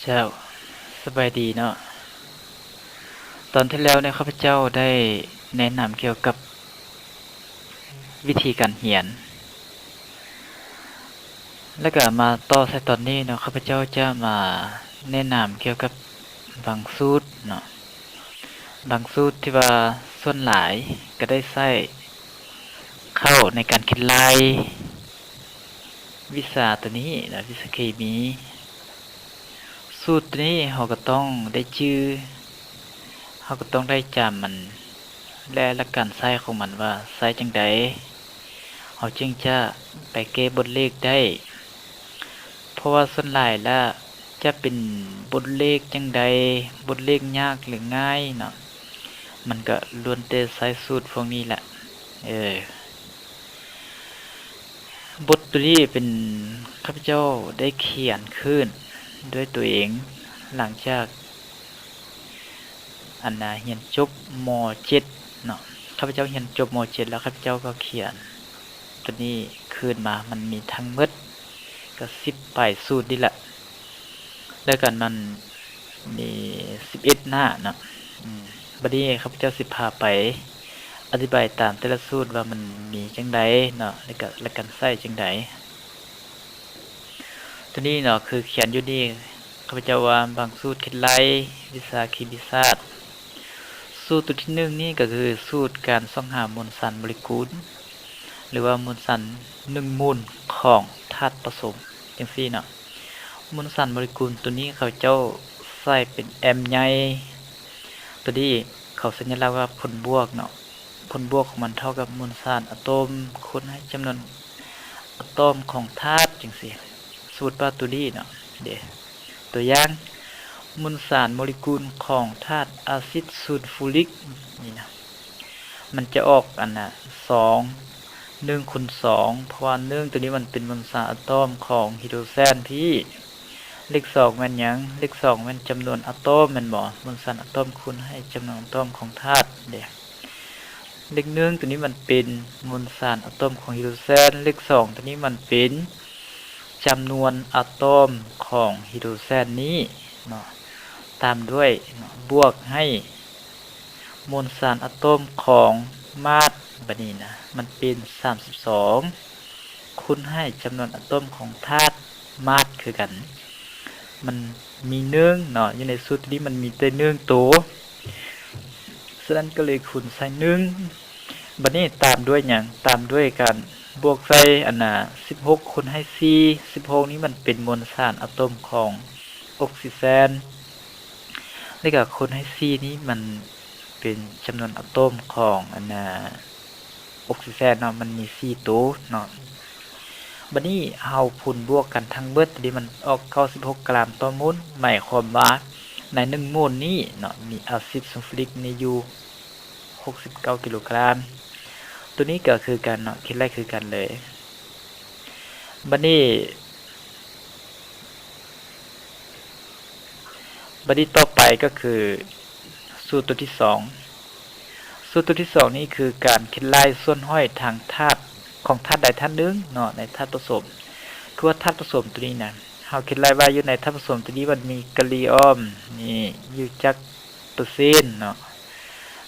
ເຈົ້າ ສະບາຍດີເນາະ. ຕອນທີ່ແລ້ວນີ້ ຂ້າພະເຈົ້າໄດ້ແນະນຳກ່ຽວກັບວິທີການຮຽນ ແລ້ວກະມາຕໍ່ໃສ່ຕອນນີ້ເນາະ, ຂ້າພະເຈົ້າຈະມາແນະນຳກ່ຽວກັບບາງສູດເນາະ, ບາງສູດທີ່ວ່າສ່ວນຫຼາຍກະໄດ້ໃຊ້ເຂົ້າໃນການຄິດໄລ່ ວິຊາໂຕນີ້ນະ ວິຊາເຄມີ. ສູດໂຕນີ້ເຮົາກໍຕ້ອງໄດ້ຈື່, ເຮົາກໍຕ້ອງໄດ້ຈຳມັນ ແລະ ຫຼັກການໃຊ້ຂອງມັນວ່າໃຊ້ຈັ່ງໃດ ເຮົາຈຶ່ງຈະໄປແກ້ບົດເລກໄດ້. ເພາະວ່າສ່ວນຫຼາຍແລ້ວຈະເປັນບົດເລກຈັ່ງໃດ, ບົດເລກຍາກຫຼືງ່າຍເນາະ, ມັນກໍລ້ວນແຕ່ໃຊ້ສູດພວກນີ້ແຫຼະ. ເອີ ບົດໂຕນີ້ເປັນ ຂ້າພະເຈົ້າໄດ້ຂຽນຂຶ້ນດ້ວຍໂຕເອງ ຫຼັງຈາກ ອັນນາ ຮຽນຈົບ ມໍເຈັດເນາະ. ຂ້າພະເຈົ້າຮຽນຈົບ ມໍເຈັດ ແລ້ວ ຂ້າພະເຈົ້າກໍຂຽນໂຕນີ້ຂຶ້ນມາ. ມັນມີທັງໝົດກໍສິບປາຍສູດນີ້ແຫຼະ. ແລ້ວກັນມັນມີສິບເອັດໜ້າເນາະ. ອືມ ບັດນີ້ຂ້າພະເຈົ້າຊິພາໄປອະທິບາຍຕາມແຕ່ລະສູດວ່າມັນມີຈັ່ງໃດເນາະ ແລ້ວກະ ແລະ ການໃຊ້ຈັ່ງໃດ. ໂຕນີ້ເນາະ ຄືຂຽນຢູ່ນີ້ ຂ້າພະເຈົ້າວ່າບາງສູດຄິດໄລ່ວິຊາເຄມີສາດ. ສູດໂຕທີໜຶ່ງນີ້ກໍຄືສູດການຊອກຫາມົນສານໂມເລກຸນ ຫຼືວ່າມົນສານໜຶ່ງມູນຂອງທາດປະສົມ ຈັ່ງຊີ້ເນາະ. ມົນສານໂມເລກຸນໂຕນີ້ເຂົາເຈົ້າໃສ່ເປັນແອມໃຫຍ່. ໂຕນີ້ເຂົາສັນຍະລັກວ່າຜົນບວກເນາະ, ຜົນບວກຂອງມັນເທົ່າກັບມົນສານອາໂຕມຄູນໃຫ້ຈຳນວນອາໂຕມຂອງທາດຈັ່ງຊີ້. ສົມມຸດວ່າໂຕນີ້ເນາະ ເດ ຕົວຢ່າງ ມົນສານໂມເລກຸນຂອງທາດອາຊິດຊູນຟູຣິກນີ້ນະ ມັນຈະອອກອັນນະ ສອງ ໜຶ່ງຄູນສອງ ເພາະວ່າໜຶ່ງໂຕນີ້ມັນເປັນມົນສານອາໂຕມຂອງຮີໂດຣເຊນພີ້. ເລກສອງແມ່ນຫຍັງ? ເລກສອງແມ່ນຈຳນວນອາໂຕມແມ່ນບໍ່? ມົນສານອາໂຕມຄູນໃຫ້ຈຳນວນອາໂຕມຂອງທາດເດ. ເລກໜຶ່ງໂຕນີ້ມັນເປັນມົນສານອາໂຕມຂອງຮີໂດຣເຊນ, ເລກສອງໂຕນີ້ມັນເປັນຈຳນວນອາໂຕມຂອງຮີໂດຣເຊນນີ້ເນາະ, ຕາມດ້ວຍເນາະ ບວກໃຫ້ ມົນສານອາໂຕມຂອງມາດ ບາດນີ້ນະ ມັນເປັນສາມສິບສອງ ຄູນໃຫ້ຈຳນວນອາໂຕມຂອງທາດມາດຄືກັນ. ມັນມີໜຶ່ງເນາະ, ຢູ່ໃນສູດນີ້ມັນມີແຕ່ໜຶ່ງໂຕ, ສະນັ້ນກໍເລີຍຄູນໃສ່ໜຶ່ງ. ບາດນີ້ຕາມດ້ວຍຫຍັງ? ຕາມດ້ວຍການບວກໃສ່ອັນນາ ສິບຫົກຄູນໃຫ້ສີ່, ສິບຫົກນີ້ມັນເປັນມົນສານອາໂຕມຂອງອົກຊີເຈນ. ແລ້ວກໍຄູນໃຫ້ສີ່ນີ້ມັນເປັນຈຳນວນອາໂຕມຂອງອັນນາ ອົກຊີເຈນເນາະ, ມັນມີສີ່ໂຕເນາະ. ບາດນີ້ເຮົາຄູນບວກກັນທັງເບິດ ໂຕນີ້ມັນອອກເກົ້າສິບຫົກກຣາມຕໍ່ໂມນ, ໝາຍຄວາມວ່າໃນໜຶ່ງໂມນນີ້ເນາະ ມີອາຊິດຊູນຟູຣິກນີ້ຢູ່ຫົກສິບເກົ້າກິໂລກຣາມ. ໂຕນີ້ກໍຄືກັນເນາະ, ຄິດໄລ່ຄືກັນເລີຍ. ບາດນີ້ ບາດນີ້ຕໍ່ໄປກໍຄືສູດຕົວທີສອງ. ສູດຕົວທີສອງນີ້ຄືການຄິດໄລ່ສ່ວນຮ້ອຍທາງທາດຂອງທາດໃດທາດໜຶ່ງເນາະ ໃນທາດປະສົມ. ຄືວ່າທາດປະສົມຕົວນີ້ນະ ເຮົາຄິດໄລ່ວ່າຢູ່ໃນທາດປະສົມຕົວນີ້ມັນມີກາລີອອມນີ້ຢູ່ຈັກເປີເຊັນເນາະ,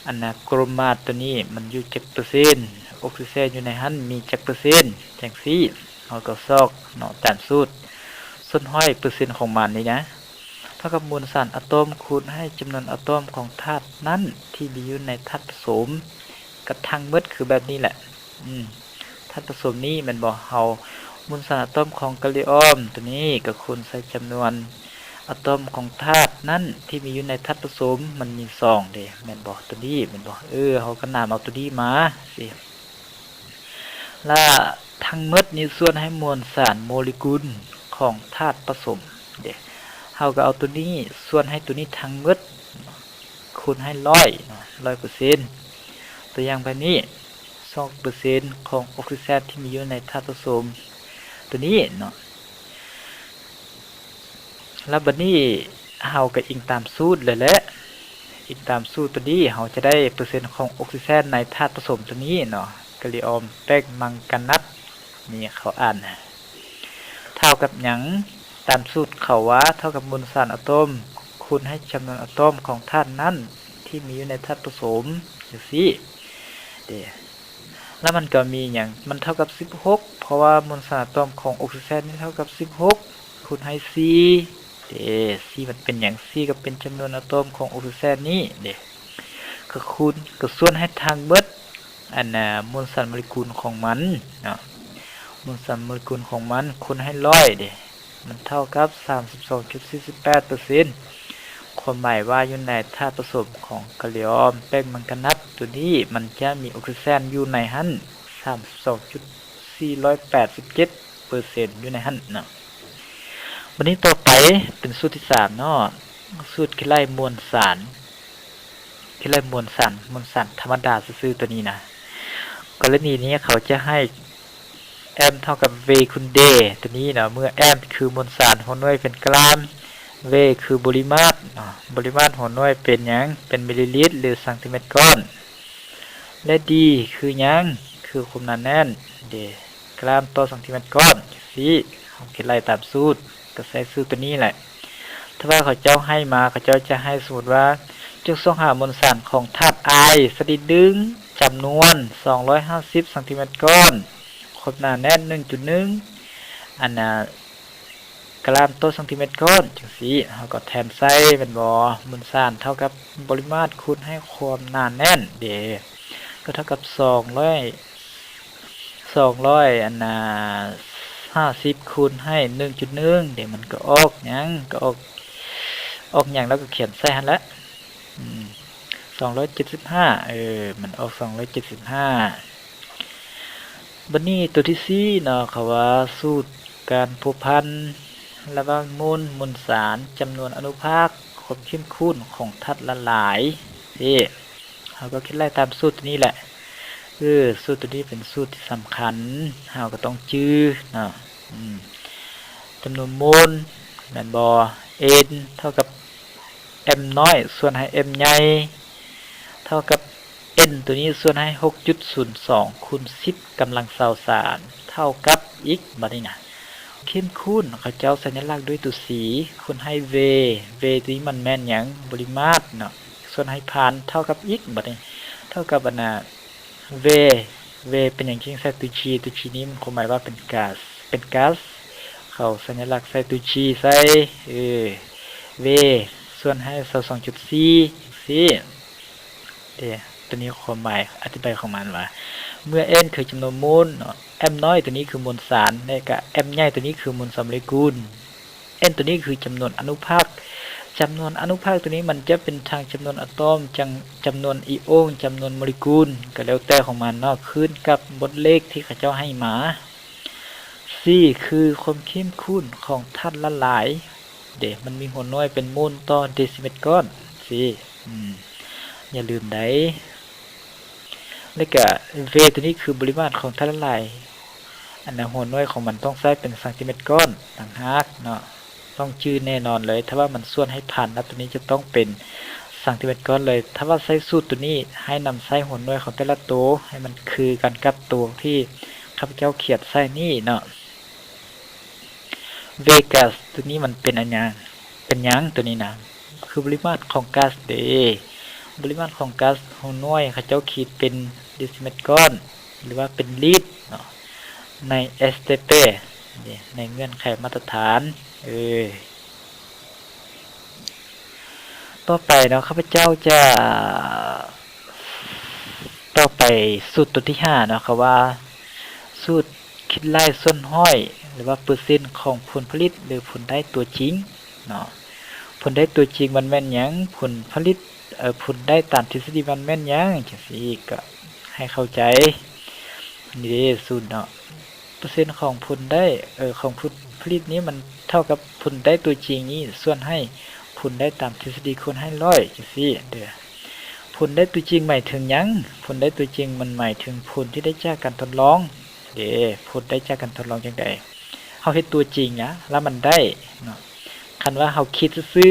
ອັນນາໂຄຣມາດຕົວນີ້ມັນຢູ່ຈັກເປີເຊັນ, ອົກຊີເຈນຢູ່ໃນຫັ້ນມີຈັກເປີເຊັນ, ຈັ່ງຊີ້ເຮົາກໍຊອກເນາະ ຕາມສູດສ່ວນຮ້ອຍເປີເຊັນຂອງມັນນີ້ນະ ເທົ່າກັບມົນສານອາໂຕມຄູນໃຫ້ຈຳນວນອາໂຕມຂອງທາດນັ້ນທີ່ມີຢູ່ໃນທາດປະສົມ. ກໍທັງໝົດຄືແບບນີ້ແຫຼະ. ອືມ ທາດປະສົມນີ້ແມ່ນບໍ່? ເຮົາ ມົນສານອາໂຕມຂອງກາລີອອມຕົວນີ້ກໍຄູນໃສ່ຈຳນວນອາໂຕມຂອງທາດນັ້ນທີ່ມີຢູ່ໃນທາດປະສົມ, ມັນມີສອງເດ້ ແມ່ນບໍ່? ຕົວນີ້ແມ່ນບໍ່? ເອີ ເຮົາກໍນຳເອົາຕົວນີ້ມາຊິ. ລະທັງໝົດນີ້ສ່ວນໃຫ້ມວນສານໂມເລກຸນຂອງທາດປະສົມເດ້. ເຮົາກໍເອົາຕົວນີ້ສ່ວນໃຫ້ຕົວນີ້ທັງໝົດ ຄູນໃຫ້ຮ້ອຍເນາະ, ຮ້ອຍເປີເຊັນ. ຕົວຢ່າງແບບນີ້ ສອງເປີເຊັນຂອງອົກຊີເຈນທີ່ມີຢູ່ໃນທາດປະສົມຕົວນີ້ເນາະ. ແລ້ວບັດນີ້ເຮົາກໍອີງຕາມສູດເລີຍແຫຼະ, ອີງຕາມສູດຕົວນີ້ ເຮົາຈະໄດ້ເປີເຊັນຂອງອົກຊີເຈນໃນທາດປະສົມຕົວນີ້ເນາະ, ກາລີອອມແປກມັງການັດ ນີ້ເຂົາອ່ານ ເທົ່າກັບຫຍັງ? ຕາມສູດເຂົາວ່າເທົ່າກັບມວນສານອາໂຕມ ຄູນໃຫ້ຈຳນວນອາໂຕມຂອງທາດນັ້ນທີ່ມີຢູ່ໃນທາດປະສົມ ຈັ່ງຊີ້ເດ້. ແລ້ວມັນກໍມີຫຍັງ ມັນເທົ່າກັບສິບຫົກ ເພາະວ່າມວນສານອາໂຕມຂອງອົກຊີແຊນນີ້ເທົ່າກັບສິບຫົກ ຄູນໃຫ້ສີ່ເດ້. ສີ່ມັນເປັນຫຍັງ? ສີ່ກໍເປັນຈຳນວນອາໂຕມຂອງອົກຊີແຊນນີ້ເດ້ ກໍຄູນ ກໍສ່ວນໃຫ້ທັງເບິດ ອັນນ່າ ມວນສານໂມເລກຸນຂອງມັນເນາະ ມວນສານໂມເລກຸນຂອງມັນຄູນໃຫ້ຮ້ອຍເດ້ ມັນເທົ່າກັບສາມສິບສອງຈຸດສີ່ສິບແປດເປີເຊັນ. ຄວາມໝາຍວ່າຢູ່ໃນທາດປະສົມຂອງກາລີອອມ ແປ້ງມັງການັດຕົວນີ້ ມັນຈະມີອົກຊີແຊນຢູ່ໃນຫັ້ນສາມສິບສອງຈຸດສີ່ຮ້ອຍແປດສິບເຈັດເປີເຊັນ ຢູ່ໃນຫັ້ນເນາະ. ບັດນີ້ຕໍ່ໄປເປັນສູດທີສາມເນາະ ສູດຄິດໄລ່ມວນສານ ຄິດໄລ່ມວນສານ ມວນສານທຳມະດາຊື່ໆ ຕົວນີ້ນະ. ກໍລະນີນີ້ເຂົາຈະໃຫ້ M ເທົ່າກັບ V ຄູນ D ຕົວນີ້ເນາະ ເມື່ອ M ຄືມວນສານ ຫົວໜ່ວຍເປັນກຣາມ, V ຄືບໍລິມາດເນາະ ບໍລິມາດຫົວໜ່ວຍເປັນຫຍັງ? ເປັນມິລລີລິດ ຫຼື ຊັງຕີແມັດກ້ອນ ແລະ D ຄືຫຍັງ? ຄືຄວາມໜາແໜ້ນເດ້ ກຣາມຕໍ່ຊັງຕີແມັດກ້ອນ ຈັ່ງຊີ້. ເຮົາຄິດໄລ່ຕາມສູດ ກໍໃຊ້ສູດຕົວນີ້ແຫຼະ. ຖ້າວ່າເຂົາເຈົ້າໃຫ້ມາ ເຂົາເຈົ້າຈະໃຫ້ ສົມມຸດວ່າ ຈົ່ງຊອກຫາມວນສານຂອງທາດ I ຊະນິດໜຶ່ງ ຈຳນວນສອງຮ້ອຍຫ້າສິບຊັງຕີແມັດກ້ອນ ຄວາມໜາແໜ້ນໜຶ່ງຈຸດໜຶ່ງ ອັນນ່າ ກຣາມຕໍ່ຊັງຕີແມັດກ້ອນ ຈັ່ງຊີ້. ເຮົາກໍແທນໃສ່ແມ່ນບໍ່? ມວນສານເທົ່າກັບບໍລິມາດຄູນໃຫ້ຄວາມໜາແໜ້ນເດ້ ກໍເທົ່າກັບສອງຮ້ອຍ ສອງຮ້ອຍ ອັນນ່າ ຫ້າສິບຄູນໃຫ້ໜຶ່ງຈຸດໜຶ່ງເດ້ ມັນກໍອອກຫຍັງ? ກໍອອກ ອອກຫຍັງ ແລ້ວກໍຂຽນໃສ່ຫັ້ນແຫຼະ ອືມ ສອງຮ້ອຍເຈັດສິບຫ້າ ເອີ ມັນອອກສອງຮ້ອຍເຈັດສິບຫ້າ. ບັດນີ້ຕົວທີສີ່ເນາະ ເຂົາວ່າສູດການພົວພັນລະຫວ່າງໂມນ, ມວນສານ, ຈຳນວນອະນຸພາກ, ຄວາມເຂັ້ມຂຸ້ນຂອງທາດລະລາຍເດ້. ເຮົາກໍຄິດໄລ່ຕາມສູດຕົວນີ້ແຫຼະ. ເອີ ສູດຕົວນີ້ເປັນສູດທີ່ສຳຄັນ ເຮົາກໍຕ້ອງຈື່ເນາະ. ອືມ ຈຳນວນໂມນແມ່ນບໍ່? N ເທົ່າກັບ M ນ້ອຍສ່ວນໃຫ້ M ໃຫຍ່ ເທົ່າກັບ N ຕົວນີ້ສ່ວນໃຫ້ ຫົກຈຸດສູນສອງ ຄູນ ສິບ ກຳລັງ ຊາວສາມ ເທົ່າກັບ X ບັດນີ້ນະ ເຂັ້ມຂຸ້ນ ເຂົາເຈົ້າສັນຍະລັກດ້ວຍຕົວ C ຄູນໃຫ້ V, V ຕົວນີ້ມັນແມ່ນຫຍັງ? ບໍລິມາດເນາະ ສ່ວນໃຫ້ພັນ ເທົ່າກັບ X ບັດນີ້ ເທົ່າກັບ ອັນນ່າ V, V ເປັນຫຍັງຈຶ່ງໃສ່ຕົວ G? ຕົວ G ນີ້ມັນຄວາມໝາຍວ່າເປັນກາສ ເປັນກາສ ເຂົາສັນຍະລັກໃສ່ຕົວ G ໃສ່ ເອີ V ສ່ວນໃຫ້ ຊາວສອງຈຸດສີ່ ຈັ່ງຊີ້ເດ້. ຕົວນີ້ຄວາມໝາຍອະທິບາຍຂອງມັນວ່າ ເມື່ອ N ຄືຈຳນວນໂມນເນາະ M ນ້ອຍຕົວນີ້ຄືມວນສານ ແລະກະ M ໃຫຍ່ຕົວນີ້ຄືມວນສານໂມເລກຸນ. N ຕົວນີ້ຄືຈຳນວນອະນຸພາກ ຈຳນວນອະນຸພາກຕົວນີ້ມັນຈະເປັນທັງຈຳນວນອາໂຕມ ຈຳ ຈຳນວນອີໂອນ ຈຳນວນໂມເລກຸນ ກໍແລ້ວແຕ່ຂອງມັນເນາະ ຂຶ້ນກັບບົດເລກທີ່ເຂົາເຈົ້າໃຫ້ມາ. C ຄືຄວາມເຂັ້ມຂຸ້ນຂອງທາດລະລາຍເດ້ ມັນມີຫົວໜ່ວຍເປັນໂມນຕໍ່ເດຊິເມັດກ້ອນ C ອືມ ຢ່າລືມໃດ. ແລ້ວກະ V ຕົວນີ້ຄືບໍລິມາດຂອງທາດລະລາຍ ອັນນັ້ນຫົວໜ່ວຍຂອງມັນຕ້ອງໃຊ້ເປັນຊັງຕີແມັດກ້ອນຕ່າງຫາກເນາະ ຕ້ອງຈື່ແນ່ນອນເລີຍ ຖ້າວ່າມັນສ່ວນໃຫ້ພັນນະ ຕົວນີ້ຈະຕ້ອງເປັນຊັງຕີແມັດກ້ອນເລີຍ. ຖ້າວ່າໃຊ້ສູດຕົວນີ້ ໃຫ້ນຳໃຊ້ຫົວໜ່ວຍຂອງແຕ່ລະໂຕໃຫ້ມັນຄືກັນກັບໂຕທີ່ຂ້າພະເຈົ້າຂຽນໃສ່ນີ້ເນາະ. ເວກາສຕົວນີ້ມັນເປັນອັນຫຍັງ? ເປັນຫຍັງຕົວນີ້ນະ? ຄືບໍລິມາດຂອງກາສເດ້. ບໍລິມາດຂອງກາສຫົວໜ່ວຍເຂົາເຈົ້າຂີດເປັນເດຊິເມັດກ້ອນ ຫຼືວ່າເປັນລິດເນາະ ໃນ ເອສ ທີ ພີ ເດ້ ໃນເງື່ອນໄຂມາດຕະຖານ. ເອີ ຕໍ່ໄປເນາະ ຂ້າພະເຈົ້າຈະ ຕໍ່ໄປສູດຕົວທີຫ້າເນາະ ເຂົາວ່າສູດຄິດໄລ່ສ່ວນຮ້ອຍ ຫຼືວ່າເປີເຊັນຂອງຜົນຜະລິດ ຫຼືຜົນໄດ້ຕົວຈິງເນາະ. ຜົນໄດ້ຕົວຈິງມັນແມ່ນຫຍັງ? ຜົນຜະລິດ ເອີ ຜົນໄດ້ຕາມທິດສະດີມັນແມ່ນຫຍັງ? ຈັ່ງຊີ້ກໍໃຫ້ເຂົ້າໃຈ. ນີ້ເດ້ສູດເນາະ ເປີເຊັນຂອງຜົນໄດ້ ເອີ ຂອງຜົນຜະລິດນີ້ມັນເທົ່າກັບຜົນໄດ້ຕົວຈິງນີ້ ສ່ວນໃຫ້ຜົນໄດ້ຕາມທິດສະດີຄູນໃຫ້ຮ້ອຍ ຈັ່ງຊີ້ເດີ້. ຜົນໄດ້ຕົວຈິງໝາຍເຖິງຫຍັງ? ຜົນໄດ້ຕົວຈິງມັນໝາຍເຖິງຜົນທີ່ໄດ້ຈາກການທົດລອງເດ້. ຜົນໄດ້ຈາກການທົດລອງຈັ່ງໃດ? ເຮົາເຮັດຕົວຈິງນະ ລະມັນໄດ້ເນາະ. ຄັນວ່າເຮົາຄິດຊື່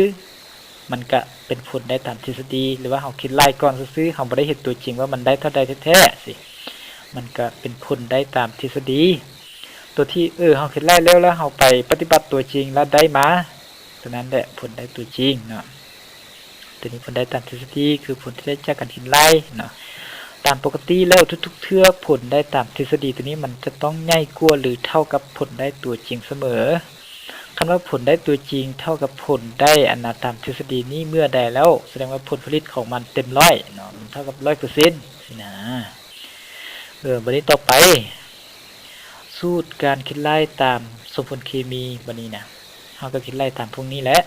ໆ ມັນກະເປັນຜົນໄດ້ຕາມທິດສະດີ ຫຼືວ່າເຮົາຄິດໄລ່ກ່ອນຊື່ໆ ເຮົາບໍ່ໄດ້ເຮັດຕົວຈິງວ່າມັນໄດ້ເທົ່າໃດແທ້ໆ ຊີ້ ມັນກະເປັນຜົນໄດ້ຕາມທິດສະດີ. ໂຕ ຕົວທີ່ ເອີ ເຮົາຄິດໄລ່ແລ້ວ ແລ້ວເຮົາໄປປະຕິບັດຕົວຈິງແລ້ວໄດ້ມາ ຕົວນັ້ນແຫຼະຜົນໄດ້ຕົວຈິງເນາະ. ຕົວນີ້ຜົນໄດ້ຕາມທິດສະດີ ຄືຜົນທີ່ໄດ້ຈາກການຄິດໄລ່ເນາະ. ຕາມປົກກະຕິແລ້ວທຸກໆເທື່ອຜົນໄດ້ຕາມທິດສະດີຕົວນີ້ມັນຈະຕ້ອງໃຫຍ່ກວ່າ ຫຼື ເທົ່າກັບຜົນໄດ້ຕົວຈິງສະເໝີ. ຄັນວ່າຜົນໄດ້ຕົວຈິງເທົ່າກັບຜົນໄດ້ອັນນາຕາມທິດສະດີນີ້ເມື່ອໃດແລ້ວ ສະແດງວ່າຜົນຜະລິດຂອງມັນເຕັມຮ້ອຍເນາະ ມັນເທົ່າກັບຮ້ອຍເປີເຊັນຊີ້ນະ. ເອີ ບັດນີ້ຕໍ່ໄປ ສູດການຄິດໄລ່ຕາມສົມຜົນເຄມີ ບັດນີ້ນະ ເຮົາກໍຄິດໄລ່ຕາມພວກນີ້ແຫຼະ.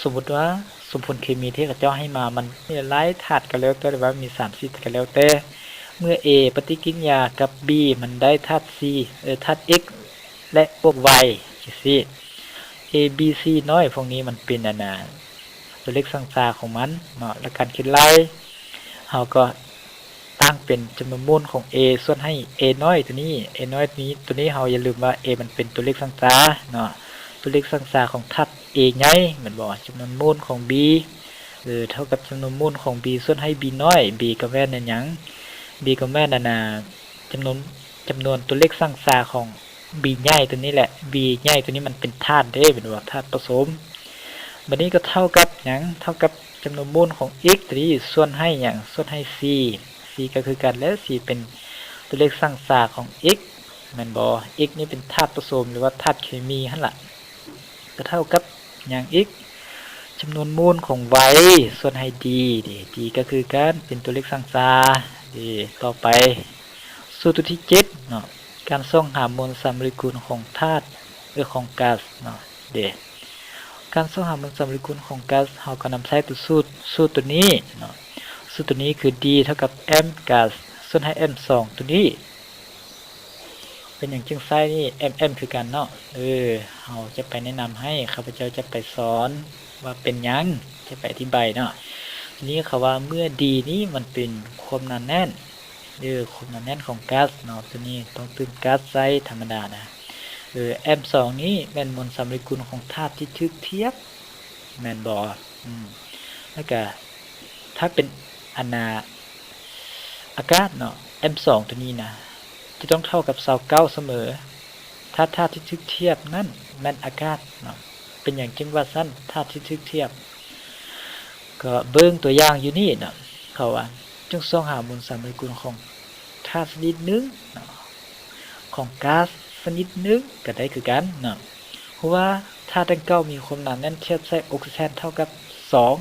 ສົມມຸດວ່າສົມຜົນເຄມີທີ່ເຂົາເຈົ້າໃຫ້ມາ ມັນມີຫຼາຍທາດກໍແລ້ວແຕ່ ຫຼືວ່າມີສາມສີ່ທາດກໍແລ້ວແຕ່ ເມື່ອ A ປະຕິກິລິຍາກັບ B ມັນໄດ້ທາດ C ເອີ ທາດ X ແລະ ບວກ Y ຈັ່ງຊີ້ A B C ນ້ອຍພວກນີ້ມັນເປັນອັນນາ ຕົວເລກສັງສາຂອງມັນເນາະ ແລະ ການຄິດໄລ່ ເຮົາກໍຕັ້ງເປັນຈຳນວນມູນຂອງ A ສ່ວນໃຫ້ A ນ້ອຍຕົວນີ້ A ນ້ອຍຕົວນີ້ ຕົວນີ້ເຮົາຢ່າລືມວ່າ A ມັນເປັນຕົວເລກສັງສາເນາະ ຕົວເລກສັງສາຂອງທາດ A ໃຫຍ່ແມ່ນບໍ່? ຈຳນວນມູນຂອງ B ເອີ ເທົ່າກັບຈຳນວນມູນຂອງ B ສ່ວນໃຫ້ B ນ້ອຍ B ກໍແມ່ນຫຍັງ? B ກໍແມ່ນອັນນາ ຈຳນວນ ຈຳນວນຕົວເລກສັງສາຂອງ B ໃຫຍ່ຕົວນີ້ແຫຼະ B ໃຫຍ່ຕົວນີ້ມັນເປັນທາດເດ້ ແມ່ນບໍ່? ທາດປະສົມ. ບັດນີ້ກໍເທົ່າກັບຫຍັງ? ເທົ່າກັບຈຳນວນມູນຂອງ X ຕົວນີ້ ສ່ວນໃຫ້ຫຍັງ? ສ່ວນໃຫ້ C C ກໍຄືກັນແຫຼະ C ເປັນຕົວເລກສັງສາຂອງ X ແມ່ນບໍ່? X ນີ້ເປັນທາດປະສົມ ຫຼືວ່າທາດເຄມີຫັ້ນລະ ກໍເທົ່າກັບຫຍັງອີກ? ຈຳນວນມູນຂອງ Y ສ່ວນໃຫ້ D ເດ້ D ກໍຄືກັນ ເປັນຕົວເລກສັງສາເດ້. ຕໍ່ໄປ ສູດຕົວທີເຈັດເນາະ ການຊອກຫາມວນສາມໂມເລກຸນຂອງທາດ ເອີ ຂອງກາສເນາະເດ້. ການຊອກຫາມວນສາມໂມເລກຸນຂອງກາສ ເຮົາກໍນຳໃຊ້ຕົວສູດ ສູດຕົວນີ້ເນາະ. ສູດຕົວນີ້ຄື D ເທົ່າກັບ M ກາສ ສ່ວນໃຫ້ M ສອງຕົວນີ້. ເປັນຫຍັງຈຶ່ງໃຊ້ນີ້ M M ຄືກັນເນາະ. ເອີ ເຮົາຈະໄປແນະນຳໃຫ້ ຂ້າພະເຈົ້າຈະໄປສອນວ່າເປັນຫຍັງ ຈະໄປອະທິບາຍເນາະ. ທີນີ້ເຂົາວ່າເມື່ອ D ນີ້ມັນເປັນຄວາມໜາແໜ້ນ ເອີ ຄວາມໜາແໜ້ນຂອງກາສເນາະ ຕົວນີ້ຕ້ອງຕື່ມກາສໃສ່ທຳມະດານະ. ເອີ M ສອງນີ້ແມ່ນມວນສາມໂມເລກຸນຂອງທາດທີ່ຖືກທຽບ ແມ່ນບໍ່? ອືມ ແລ້ວກະ ຖ້າເປັນອັນນາ ອາກາດເນາະ M ສອງຕົວນີ້ນະ ຈະຕ້ອງເທົ່າກັບຊາວເກົ້າສະເໝີ ຖ້າທາດທີ່ຖືກທຽບນັ້ນແມ່ນອາກາດເນາະ. ເປັນຫຍັງຈຶ່ງວ່າຊັ້ນ? ທາດທີ່ຖືກທຽບ ກໍເບິ່ງຕົວຢ່າງຢູ່ນີ້ເນາະ ເຂົາວ່າຈົ່ງຊອກຫາມວນສາມໂມເລກຸນຂອງທາດຊະນິດໜຶ່ງເນາະ ຂອງກາສຊະນິດໜຶ່ງກໍໄດ້ຄືກັນເນາະ. ຮູ້ວ່າທາດດັ່ງກ່າວມີຄວາມໜາແໜ້ນທຽບໃສ່ອົກຊີແຊນເທົ່າກັບສອງ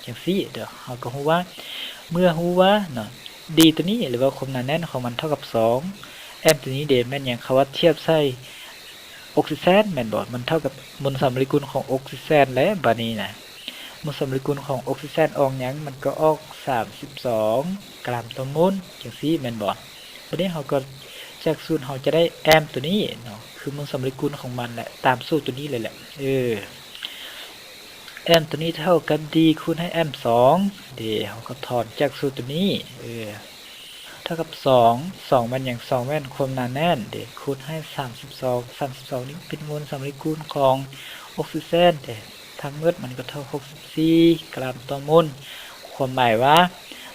ຈັ່ງຊີ້ເດີ ເຮົາກໍຮູ້ວ່າ ເມື່ອຮູ້ວ່າເນາະ D ຕົວນີ້ ຫຼືວ່າຄວາມໜາແໜ້ນຂອງມັນເທົ່າກັບສອງ M ຕົວນີ້ເດ ແມ່ນຫຍັງ? ເຂົາວ່າທຽບໃສ່ອົກຊີແຊນແມ່ນບໍ່? ມັນເທົ່າກັບມວນສາມໂມເລກຸນຂອງອົກຊີແຊນແຫຼະ ບາດນີ້ນະ ມວນສາມໂມເລກຸນຂອງອົກຊີແຊນອອກຫຍັງ? ມັນກໍອອກສາມສິບສອງກຣາມຕໍ່ໂມນ ຈັ່ງຊີ້ແມ່ນບໍ່? ບາດນີ້ເຮົາກໍ ຈາກສູດເຮົາຈະໄດ້ M ຕົວນີ້ເນາະ ຄືມວນສາມໂມເລກຸນຂອງມັນແຫຼະ ຕາມສູດຕົວນີ້ເລີຍແຫຼະ. ເອີ M ຕົວນີ້ເທົ່າກັບ D ຄູນໃຫ້ M ສອງເດ ເຮົາກໍຖອນຈາກສູດຕົວນີ້ ເອີ ເທົ່າກັບສອງ ສອງແມ່ນຫຍັງ? ສອງແມ່ນຄວາມໜາແໜ້ນເດ ຄູນໃຫ້ສາມສິບສອງ ສາມສິບສອງນີ້ເປັນມວນສາມໂມເລກຸນຂອງອົກຊີແຊນເດ ທັງໝົດມັນກໍເທົ່າຫົກສິບສີ່ກຣາມຕໍ່ໂມນ. ຄວາມໝາຍວ່າ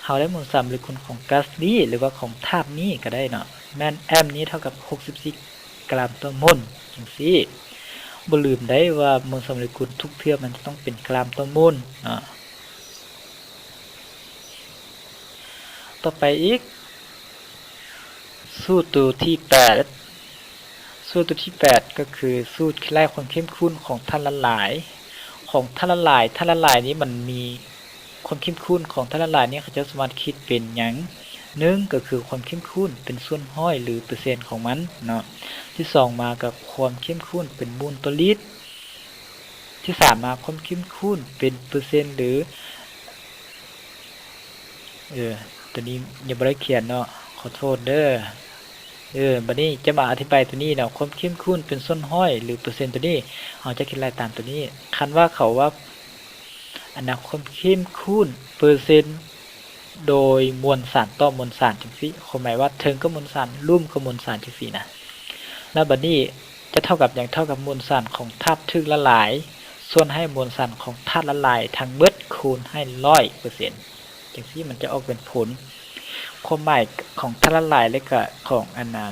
ເຮົາໄດ້ມວນສາມໂມເລກຸນຂອງກາສນີ້ ຫຼືວ່າຂອງທາດນີ້ກໍໄດ້ເນາະ ແມ່ນ M ນີ້ເທົ່າກັບຫົກສິບສີ່ກຣາມຕໍ່ໂມນ ຈັ່ງຊີ້. ບໍ່ລືມໄດ້ວ່າມວນສາມໂມເລກຸນທຸກເທື່ອມັນຈະຕ້ອງເປັນກຣາມຕໍ່ໂມນເນາະ. ຕໍ່ໄປອີກ ສູດຕົວທີແປດ ສູດຕົວທີແປດກໍຄືສູດຄິດໄລ່ຄວາມເຂັ້ມຂຸ້ນຂອງທາດລະລາຍ ຂອງທາດລະລາຍ. ທາດລະລາຍນີ້ມັນມີຄວາມເຂັ້ມຂຸ້ນຂອງທາດລະລາຍນີ້ ເຂົາເຈົ້າສາມາດຄິດເປັນຫຍັງ? ໜຶ່ງກໍຄືຄວາມເຂັ້ມຂຸ້ນເປັນສ່ວນຮ້ອຍ ຫຼື ເປີເຊັນຂອງມັນເນາະ. ທີສອງມາກໍຄວາມເຂັ້ມຂຸ້ນເປັນມູນຕໍ່ລິດ. ທີສາມມາຄວາມເຂັ້ມຂຸ້ນເປັນເປີເຊັນ ຫຼື ເອີ ຕົວນີ້ຍັງບໍ່ໄດ້ຂຽນເນາະ ຂໍໂທດເດີ. ເອີ ບັດນີ້ຈະມາອະທິບາຍຕົວນີ້ເນາະ ຄວາມເຂັ້ມຂຸ້ນເປັນສ່ວນຮ້ອຍ ຫຼື ເປີເຊັນຕົວນີ້ ເຮົາຈະຄິດໄລ່ຕາມຕົວນີ້. ຄັນວ່າເຂົາວ່າ ອັນນະ ຄວາມເຂັ້ມຂຸ້ນເປີເຊັນ ໂດຍມວນສານຕໍ່ມວນສານຈັ່ງຊີ້ ຄວາມໝາຍວ່າເທິງກໍມວນສານ ລຸ່ມກໍມວນສານຈັ່ງຊີ້ນະ. ແລ້ວບັດນີ້ຈະເທົ່າກັບຫຍັງ? ເທົ່າກັບມວນສານຂອງທາດຖືກລະລາຍ ສ່ວນໃຫ້ມວນສານຂອງທາດລະລາຍທັງໝົດ ຄູນໃຫ້ຮ້ອຍເປີເຊັນ ຈັ່ງຊີ້ມັນຈະອອກເປັນຜົນ. ຄວາມໝາຍຂອງທາດລະລາຍ ແລະ ກະຂອງອັນນະ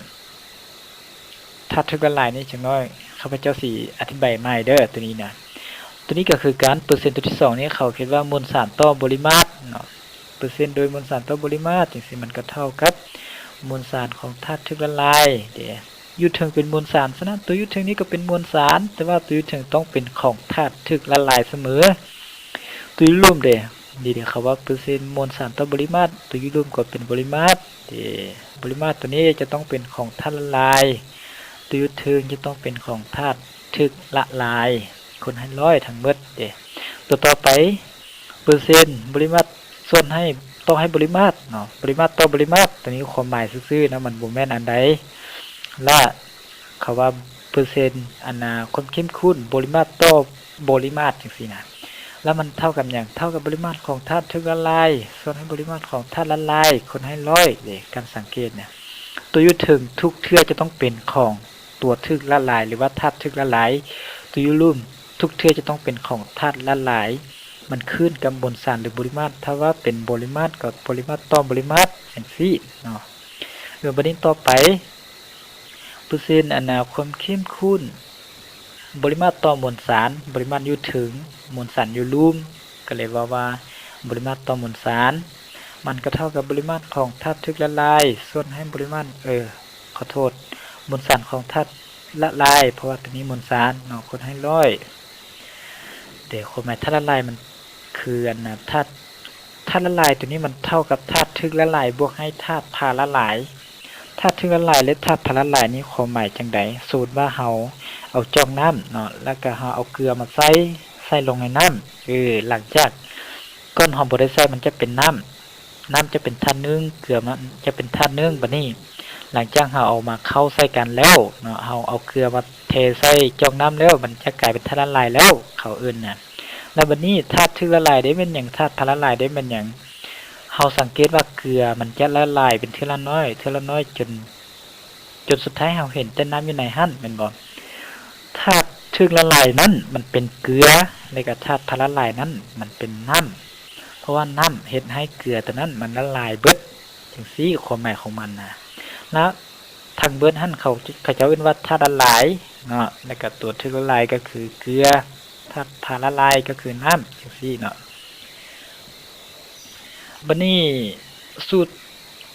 ທາດຖືກລະລາຍນີ້ຈັກໜ້ອຍ ຂ້າພະເຈົ້າຊິອະທິບາຍໃໝ່ເດີ ໂຕນີ້ນະ. ໂຕນີ້ກໍຄືກັນ ເປີເຊັນໂຕທີສອງນີ້ ເຂົາຂຽນວ່າມວນສານຕໍ່ບໍລິມາດເນາະ ເປີເຊັນໂດຍມວນສານຕໍ່ບໍລິມາດ ຈັ່ງຊີ້ມັນກໍເທົ່າກັບມວນສານຂອງທາດຖືກລະລາຍເດ້. ຢູ່ເທິງເປັນມວນສານ ສະນັ້ນໂຕຢູ່ເທິງນີ້ກໍເປັນມວນສານ ແຕ່ວ່າໂຕຢູ່ເທິງຕ້ອງເປັນຂອງທາດຖືກລະລາຍສະເໝີ. ໂຕຢູ່ລຸ່ມເດ້ ນີ້ເດ້ ເຂົາວ່າເປີເຊັນມວນສານຕໍ່ບໍລິມາດ ໂຕຢູ່ລຸ່ມກໍເປັນບໍລິມາດເດ້. ບໍລິມາດໂຕນີ້ຈະຕ້ອງເປັນຂອງທາດລະລາຍ ໂຕຢູ່ເທິງຈະຕ້ອງເປັນຂອງທາດຖືກລະລາຍ ຄູນໃຫ້ຮ້ອຍທັງໝົດເດ້. ໂຕຕໍ່ໄປ ເປີເຊັນບໍລິມາດສ່ວນໃຫ້ ຕໍ່ໃຫ້ບໍລິມາດເນາະ ບໍລິມາດຕໍ່ບໍລິມາດ ໂຕນີ້ຄວາມໝາຍຊື່ໆເນາະ ມັນບໍ່ແມ່ນອັນໃດ ລະ ເຂົາວ່າເປີເຊັນ ອັນນ່າ ຄວາມເຂັ້ມຂຸ້ນບໍລິມາດຕໍ່ບໍລິມາດ ຈັ່ງຊີ້ນະ ລະມັນເທົ່າກັບຫຍັງ? ເທົ່າກັບບໍລິມາດຂອງທາດຖືກລະລາຍ ສ່ວນໃຫ້ບໍລິມາດຂອງທາດລະລາຍ ຄູນໃຫ້ຮ້ອຍເດ້. ການສັງເກດນະ ໂຕຢູ່ເທິງທຸກເທື່ອຈະຕ້ອງເປັນຂອງຕົວຖືກລະລາຍ ຫຼືວ່າທາດຖືກລະລາຍ, ໂຕຢູ່ລຸ່ມທຸກເທື່ອຈະຕ້ອງເປັນຂອງທາດລະລາຍ. ມັນຂຶ້ນກັບມວນສານ ຫຼື ບໍລິມາດ. ຖ້າວ່າເປັນບໍລິມາດກໍບໍລິມາດຕໍ່ບໍລິມາດ ຈັ່ງຊີ້ເນາະ. ເອີ ບັດນີ້ຕໍ່ໄປ ເປີເຊັນ ອັນນ່າ ຄວາມເຂັ້ມຂຸ້ນ ບໍລິມາດຕໍ່ມວນສານ, ບໍລິມາດຢູ່ເທິງ ມວນສານຢູ່ລຸ່ມ ກໍເລີຍເວົ້າວ່າ ບໍລິມາດຕໍ່ມວນສານ ມັນກໍເທົ່າກັບບໍລິມາດຂອງທາດຖືກລະລາຍ ສ່ວນໃຫ້ບໍລິມາດ ເອີ ຂໍໂທດ ມວນສານຂອງທາດລະລາຍ ເພາະວ່າໂຕນີ້ມວນສານເນາະ ຄູນໃຫ້ຮ້ອຍ. ແຕ່ຄວາມໝາຍທາດລະລາຍມັນຄື ອັນນ່າ ທາດ ທາດລະລາຍໂຕນີ້ມັນເທົ່າກັບທາດຖືກລະລາຍບວກໃຫ້ທາດພາລະລາຍ. ທາດຖືກລະລາຍ ແລະ ທາດພາລະລາຍນີ້ຄວາມໝາຍຈັ່ງໃດ? ສົມມຸດວ່າເຮົາເອົາຈອກນ້ຳເນາະ ແລ້ວກໍເຮົາເອົາເກືອມາໃສ່ ໃສ່ລົງໃນນ້ຳ ເອີ ຫຼັງຈາກ ກ່ອນເຮົາບໍ່ໄດ້ໃສ່ ມັນຈະເປັນນ້ຳ ນ້ຳຈະເປັນທາດໜຶ່ງ ເກືອມັນຈະເປັນທາດໜຶ່ງ. ບັດນີ້ຫຼັງຈາກເຮົາເອົາມາເຂົ້າໃສ່ກັນແລ້ວເນາະ ເຮົາເອົາເກືອມາເທໃສ່ຈອກນ້ຳແລ້ວ ມັນຈະກາຍເປັນທາດລະລາຍແລ້ວ ເຂົາເອີ້ນນະ. ແລ້ວບັດນີ້ທາດຖືກລະລາຍເດ້ແມ່ນຫຍັງ? ທາດພາລະລາຍເດ້ແມ່ນຫຍັງ? ເຮົາສັງເກດວ່າເກືອມັນຈະລະລາຍເປັນເທື່ອລະໜ້ອຍ ເທື່ອລະໜ້ອຍ ຈົນ ຈົນສຸດທ້າຍເຮົາເຫັນແຕ່ນ້ຳຢູ່ໃນຫັ້ນ ແມ່ນບໍ່? ທາດຖືກລະລາຍນັ້ນມັນເປັນເກືອ ແລ້ວກໍທາດພາລະລາຍນັ້ນມັນເປັນນ້ຳ ເພາະວ່ານ້ຳເຮັດໃຫ້ເກືອໂຕນັ້ນມັນລະລາຍເບິດ ຈັ່ງຊີ້ຄວາມໝາຍຂອງມັນນະ. ແລ້ວທັງເບິດຫັ້ນເຂົາ ເຂົາເຈົ້າເອີ້ນວ່າທາດລະລາຍເນາະ ແລ້ວກໍຕົວຖືກລະລາຍກໍຄືເກືອ ທາດພາລະລາຍກໍຄືນ້ຳ ຈັ່ງຊີ້ເນາະ. ບັດນີ້ສູດ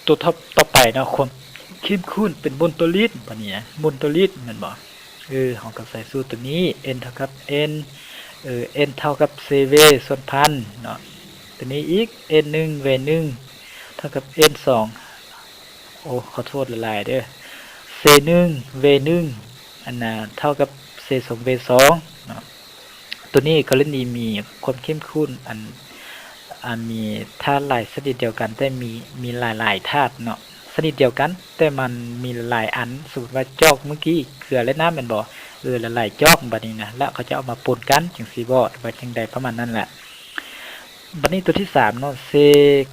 ຕົວຕໍ່ໄປເນາະ ຄວາມເຂັ້ມຂຸ້ນເປັນໂມນໂຕລິດ. ບັດນີ້ນະ ໂມນໂຕລິດແມ່ນບໍ່? ເອີ ເຮົາກໍໃສ່ສູດຕົວນີ້ N ເທົ່າກັບ N ເອີ N ເທົ່າກັບ C V ສ່ວນພັນເນາະ. ຕົວນີ້ອີກ N ໜຶ່ງ V ໜຶ່ງ ເທົ່າກັບ N ສອງ ໂອ້ ຂໍໂທດຫຼາຍໆເດີ C ໜຶ່ງ V ໜຶ່ງ ອັນນ່າ ເທົ່າກັບ C ສອງ V ສອງເນາະ. ຕົວນີ້ກໍລະນີມີຄວາມເຂັ້ມຂຸ້ນ ອັນ ອັນມີທາດຫຼາຍຊະນິດດຽວກັນ ແຕ່ມີ ມີຫຼາຍໆທາດເນາະ ຊະນິດດຽວກັນ ແຕ່ມັນມີຫຼາຍອັນ. ສົມມຸດວ່າຈອກມື້ກີ້ ເກືອ ແລະ ນ້ຳແມ່ນບໍ່? ເອີ ຫຼາຍໆຈອກ ບັດນີ້ນະ ແລ້ວເຂົາຈະເອົາມາປົນກັນ ຈັ່ງຊີ້ບໍ່ ວ່າຈັ່ງໃດ ປະມານນັ້ນແຫຼະ. ບັດນີ້ຕົວທີສາມເນາະ C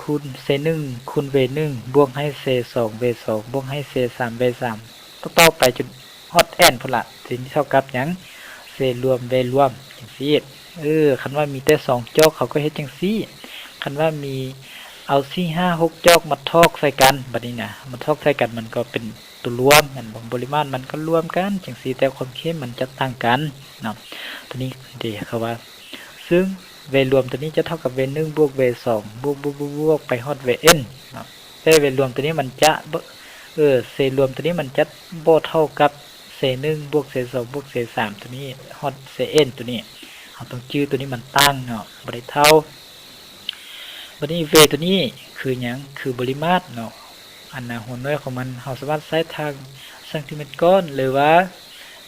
ຄູນ C ໜຶ່ງ ຄູນ V ໜຶ່ງ ບວກໃຫ້ C ສອງ V ສອງ ບວກໃຫ້ C ສາມ V ສາມ ຕໍ່ໆໄປຈົນຮອດ N ພຸ້ນລະ ຊິເທົ່າກັບຫຍັງ? C ລວມ V ລວມ ຈັ່ງຊີ້. ເອີ ຄັນວ່າມີແຕ່ສອງຈອກ ເຂົາກໍເຮັດຈັ່ງຊີ້. ຄັນວ່າມີ ເອົາສີ່ ຫ້າ ຫົກຈອກມາຖອກໃສ່ກັນ ບັດນີ້ນະ ມາຖອກໃສ່ກັນ ມັນກໍເປັນຕົວລວມ ແມ່ນບໍ່? ບໍລິມາດມັນກໍລວມກັນຈັ່ງຊີ້ ແຕ່ຄວາມເຂັ້ມມັນຈະຕ່າງກັນເນາະ. ຕົວນີ້ເດ ເຂົາວ່າ ຊຶ່ງ V ລວມຕົວນີ້ຈະເທົ່າກັບ V ໜຶ່ງ ບວກ V ສອງ ບວກ ບວກ ບວກ ບວກ ໄປຮອດ V N ເນາະ. ແຕ່ V ລວມຕົວນີ້ມັນຈະ ເອີ C ລວມຕົວນີ້ມັນຈະບໍ່ເທົ່າກັບ C ໜຶ່ງ ບວກ C ສອງ ບວກ C ສາມ ຕົວນີ້ ຮອດ C N ຕົວນີ້ ເຮົາຕ້ອງຈື່ຕົວນີ້ມັນຕ່າງເນາະ ບໍ່ໄດ້ເທົ່າ. ບັດນີ້ V ຕົວນີ້ຄືຫຍັງ? ຄືບໍລິມາດເນາະ. ອັນນ່າ ຫົວໜ່ວຍຂອງມັນ ເຮົາສາມາດໃຊ້ທັງຊັງຕີແມັດກ້ອນ ຫຼືວ່າ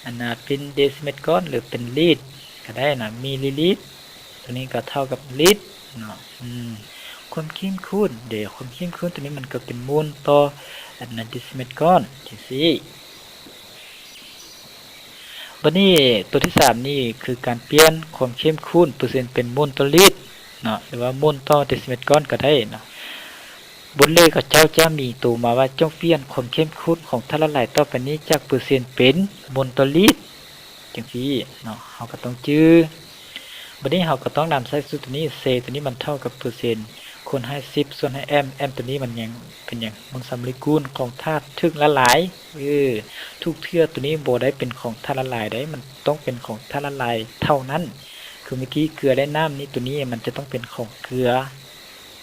ອັນນ່າ ເປັນເດຊິແມັດກ້ອນ ຫຼືເປັນລິດກໍໄດ້ນະ ມິລລີລິດ ຕົວນີ້ກໍເທົ່າກັບລິດເນາະ. ອືມ ຄວາມເຂັ້ມຂຸ້ນເດ ຄວາມເຂັ້ມຂຸ້ນຕົວນີ້ມັນກໍເປັນໂມນຕໍ່ ອັນນ່າ ເດຊິແມັດກ້ອນ ຈັ່ງຊີ້. ບັດນີ້ຕົວທີສາມນີ້ຄືການປ່ຽນຄວາມເຂັ້ມຂຸ້ນເປີເຊັນເປັນໂມນຕໍ່ລິດເນາະ ຫຼືວ່າໂມນຕໍ່ເດຊິແມັດກ້ອນກໍໄດ້ເນາະ. ບົດເລກຂະເຈົ້າຈະມີໂຕມາວ່າ ຈົ່ງປ່ຽນຄວາມເຂັ້ມຂຸ້ນຂອງທາດລະລາຍຕໍ່ໄປນີ້ຈາກເປີເຊັນເປັນໂມນຕໍ່ລິດ ຈັ່ງຊີ້ເນາະ ເຮົາກໍຕ້ອງຈື່. ບັດນີ້ເຮົາກໍຕ້ອງນຳໃຊ້ສູດຕົວນີ້ C ຕົວນີ້ມັນເທົ່າກັບເປີເຊັນ ຄູນໃຫ້ສິບ ສ່ວນໃຫ້ m m ໂຕນີ້ມັນຍັງເປັນຫຍັງ? ມວນສານໂມເລກຸນຂອງທາດຖືກລະລາຍ. ເອີ ທຸກເທື່ອໂຕນີ້ບໍ່ໄດ້ເປັນຂອງທາດລະລາຍໃດ, ມັນຕ້ອງເປັນຂອງທາດລະລາຍເທົ່ານັ້ນ. ຄືເມື່ອກີ້ເກືອ ແລະ ນ້ຳນີ້ ໂຕນີ້ມັນຈະຕ້ອງເປັນຂອງເກືອ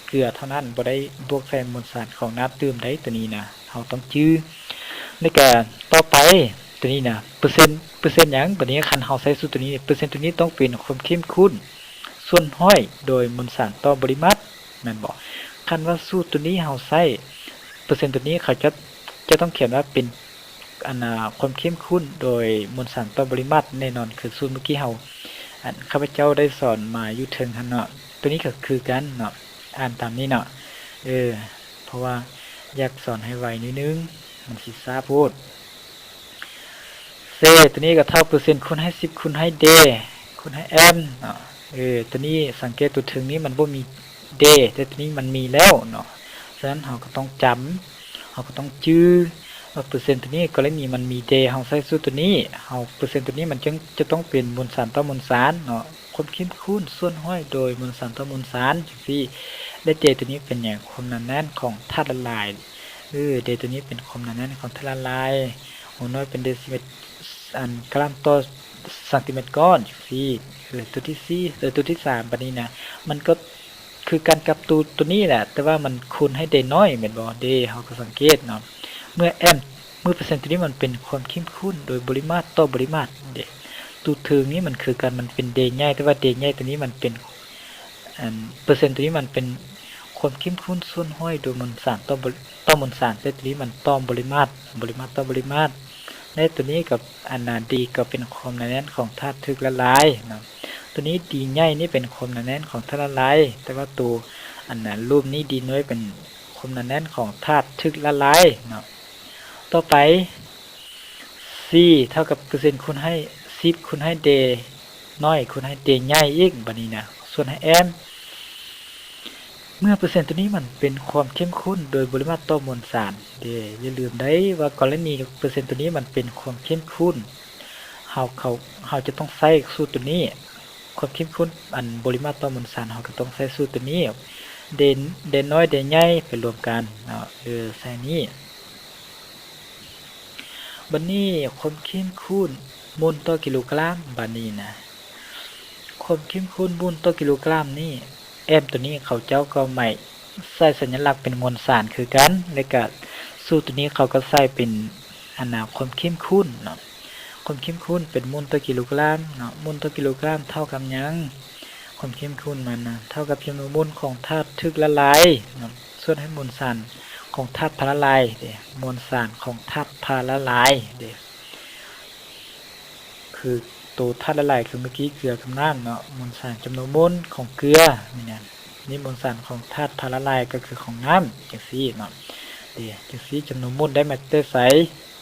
ເກືອເທົ່ານັ້ນ, ບໍ່ໄດ້ບວກໃສ່ມວນສານຂອງນ້ຳດື່ມໃດ. ໂຕນີ້ນະ ເຮົາຕ້ອງຈື່. ແລ້ວກະຕໍ່ໄປ ໂຕນີ້ນະ ເປີເຊັນ ເປີເຊັນຫຍັງ? ບາດນີ້ຄັນເຮົາໃຊ້ສູດໂຕນີ້ ເປີເຊັນໂຕນີ້ຕ້ອງເປັນຄວາມເຂັ້ມຂຸ້ນສ່ວນຮ້ອຍໂດຍມວນສານຕໍ່ບໍລິມາດ ແມ່ນບໍ່? ຄັນວ່າສູດໂຕນີ້ເຮົາໃຊ້ ເປີເຊັນໂຕນີ້ເຂົາຈະ ຈະຕ້ອງຂຽນວ່າເປັນ ອັນນ່າ ຄວາມເຂັ້ມຂຸ້ນໂດຍມວນສານຕໍ່ບໍລິມາດແນ່ນອນ ຄືສູດເມື່ອກີ້ເຮົາ ອັນ ຂ້າພະເຈົ້າໄດ້ສອນມາຢູ່ເທິງຫັ້ນເນາະ. ໂຕນີ້ກໍຄືກັນເນາະ ອ່ານຕາມນີ້ເນາະ. ເອີ ເພາະວ່າຢາກສອນໃຫ້ໄວໜ້ອຍໜຶ່ງ ມັນຊິຊ້າໂພດ. ເຊ ໂຕນີ້ກໍເທົ່າເປີເຊັນຄູນໃຫ້ສິບຄູນໃຫ້ເດຄູນໃຫ້ແອມເນາະ. ເອີ ໂຕນີ້ສັງເກດໂຕເທິງນີ້ມັນບໍ່ມີເດ ແຕ່ໂຕນີ້ມັນມີແລ້ວເນາະ. ສະນັ້ນເຮົາກໍຕ້ອງຈຳ ເຮົາກໍຕ້ອງຈື່ວ່າເປີເຊັນໂຕນີ້ ກໍລະນີມັນມີເດ ເຮົາໃຊ້ສູດໂຕນີ້ ເຮົາ ເປີເຊັນໂຕນີ້ມັນຈຶ່ງຈະຕ້ອງເປັນມວນສານຕໍ່ມວນສານເນາະ. ຄວາມເຂັ້ມຂຸ້ນສ່ວນຮ້ອຍໂດຍມວນສານຕໍ່ມວນສານ ຈັ່ງຊີ້. ແລະ ເດໂຕນີ້ເປັນຫຍັງ? ຄວາມໜາແໜ້ນຂອງທາດລະລາຍ. ເອີ ເດໂຕນີ້ເປັນຄວາມໜາແໜ້ນຂອງທາດລະລາຍ. ຫົວໜ່ວຍເປັນເດຊິເມັດ ອັນ ກຣາມຕໍ່ຊັງຕີເມັດກ້ອນ ຈັ່ງຊີ້. ເອີ ໂຕທີສີ່ ເອີ ໂຕທີສາມ ບາດນີ້ນະ ມັນກໍຄືກັນກັບໂຕ ໂຕນີ້ແຫຼະ ແຕ່ວ່າມັນຄູນໃຫ້ເດນ້ອຍແມ່ນບໍ່? ເດ ເຮົາກໍສັງເກດເນາະ ເມື່ອແອມ ເມື່ອເປີເຊັນໂຕນີ້ມັນເປັນຄວາມເຂັ້ມຂຸ້ນໂດຍບໍລິມາດຕໍ່ບໍລິມາດເດ. ໂຕເທິງນີ້ມັນຄືກັນ ມັນເປັນເດໃຫຍ່ ແຕ່ວ່າເດໃຫຍ່ໂຕນີ້ມັນເປັນ ອັນ ເປີເຊັນໂຕນີ້ມັນເປັນຄວາມເຂັ້ມຂຸ້ນສ່ວນຮ້ອຍໂດຍມວນສານຕໍ່ ຕໍ່ມວນສານ ແຕ່ໂຕນີ້ມັນຕໍ່ບໍລິມາດ ບໍລິມາດຕໍ່ບໍລິມາດ. ແລະ ໂຕນີ້ກໍ ອັນນ່າ ດີ ກໍເປັນຄວາມໜາແໜ້ນຂອງທາດຖືກລະລາຍເນາະ. ໂຕນີ້ ດີໃຫຍ່ນີ້ເປັນຄວາມໜາແໜ້ນຂອງທາດລະລາຍ ແຕ່ວ່າໂຕ ອັນນ່າ ຮູບນີ້ ດີນ້ອຍ ເປັນຄວາມໜາແໜ້ນຂອງທາດຖືກລະລາຍເນາະ. ຕໍ່ໄປ ຊີ ເທົ່າກັບເປີເຊັນຄູນໃຫ້ສິບຄູນໃຫ້ເດນ້ອຍຄູນໃຫ້ເດໃຫຍ່ອີກ ບາດນີ້ນະ ສ່ວນໃຫ້ແອມ ເມື່ອເປີເຊັນໂຕນີ້ມັນເປັນຄວາມເຂັ້ມຂຸ້ນໂດຍບໍລິມາດຕໍ່ມວນສານເດ. ຢ່າລືມໄດ້ວ່າກໍລະນີເປີເຊັນໂຕນີ້ມັນເປັນຄວາມເຂັ້ມຂຸ້ນ ເຮົາ ເຮົາ ເຮົາຈະຕ້ອງໃຊ້ສູດໂຕນີ້ ຄວາມເຂັ້ມຂຸ້ນ ອັນ ບໍລິມາດຕໍ່ມວນສານ ເຮົາກໍຕ້ອງໃຊ້ສູດໂຕນີ້ ເດ ເດນ້ອຍເດໃຫຍ່ໄປລວມກັນເນາະ. ເອີ ໃສ່ນີ້. ບາດນີ້ຄວາມເຂັ້ມຂຸ້ນໂມນຕໍ່ກິໂລກຣາມ ບາດນີ້ນະ ຄວາມເຂັ້ມຂຸ້ນໂມນຕໍ່ກິໂລກຣາມນີ້ ແອມໂຕນີ້ເຂົາເຈົ້າກໍໝາຍໃສ່ສັນຍະລັກເປັນມວນສານຄືກັນ ແລະກະສູດໂຕນີ້ເຂົາກໍໃສ່ເປັນ ອັນນ່າ ຄວາມເຂັ້ມຂຸ້ນເນາະ. ຄວາມເຂັ້ມຂຸ້ນເປັນໂມນຕໍ່ກິໂລກຣາມເນາະ. ໂມນຕໍ່ກິໂລກຣາມເທົ່າກັບຫຍັງ? ຄວາມເຂັ້ມຂຸ້ນມັນນະ ເທົ່າກັບຈຳນວນໂມນຂອງທາດຖືກລະລາຍເນາະ ສ່ວນໃຫ້ມວນສານຂອງທາດພາລາລາຍເດ ມວນສານຂອງທາດພາລາລາຍເດ ຄືໂຕທາດລະລາຍ ຄືເມື່ອກີ້ເກືອກັບນ້ຳເນາະ ມວນສານຈຳນວນໂມນຂອງເກືອນີ້ນະ ນີ້ມວນສານຂອງທາດພາລາລາຍກໍຄືຂອງນ້ຳ ຈັ່ງຊີ້ເນາະເດ. ຈັ່ງຊີ້ຈຳນວນໂມນໄດ້ມາແຕ່ໃສ?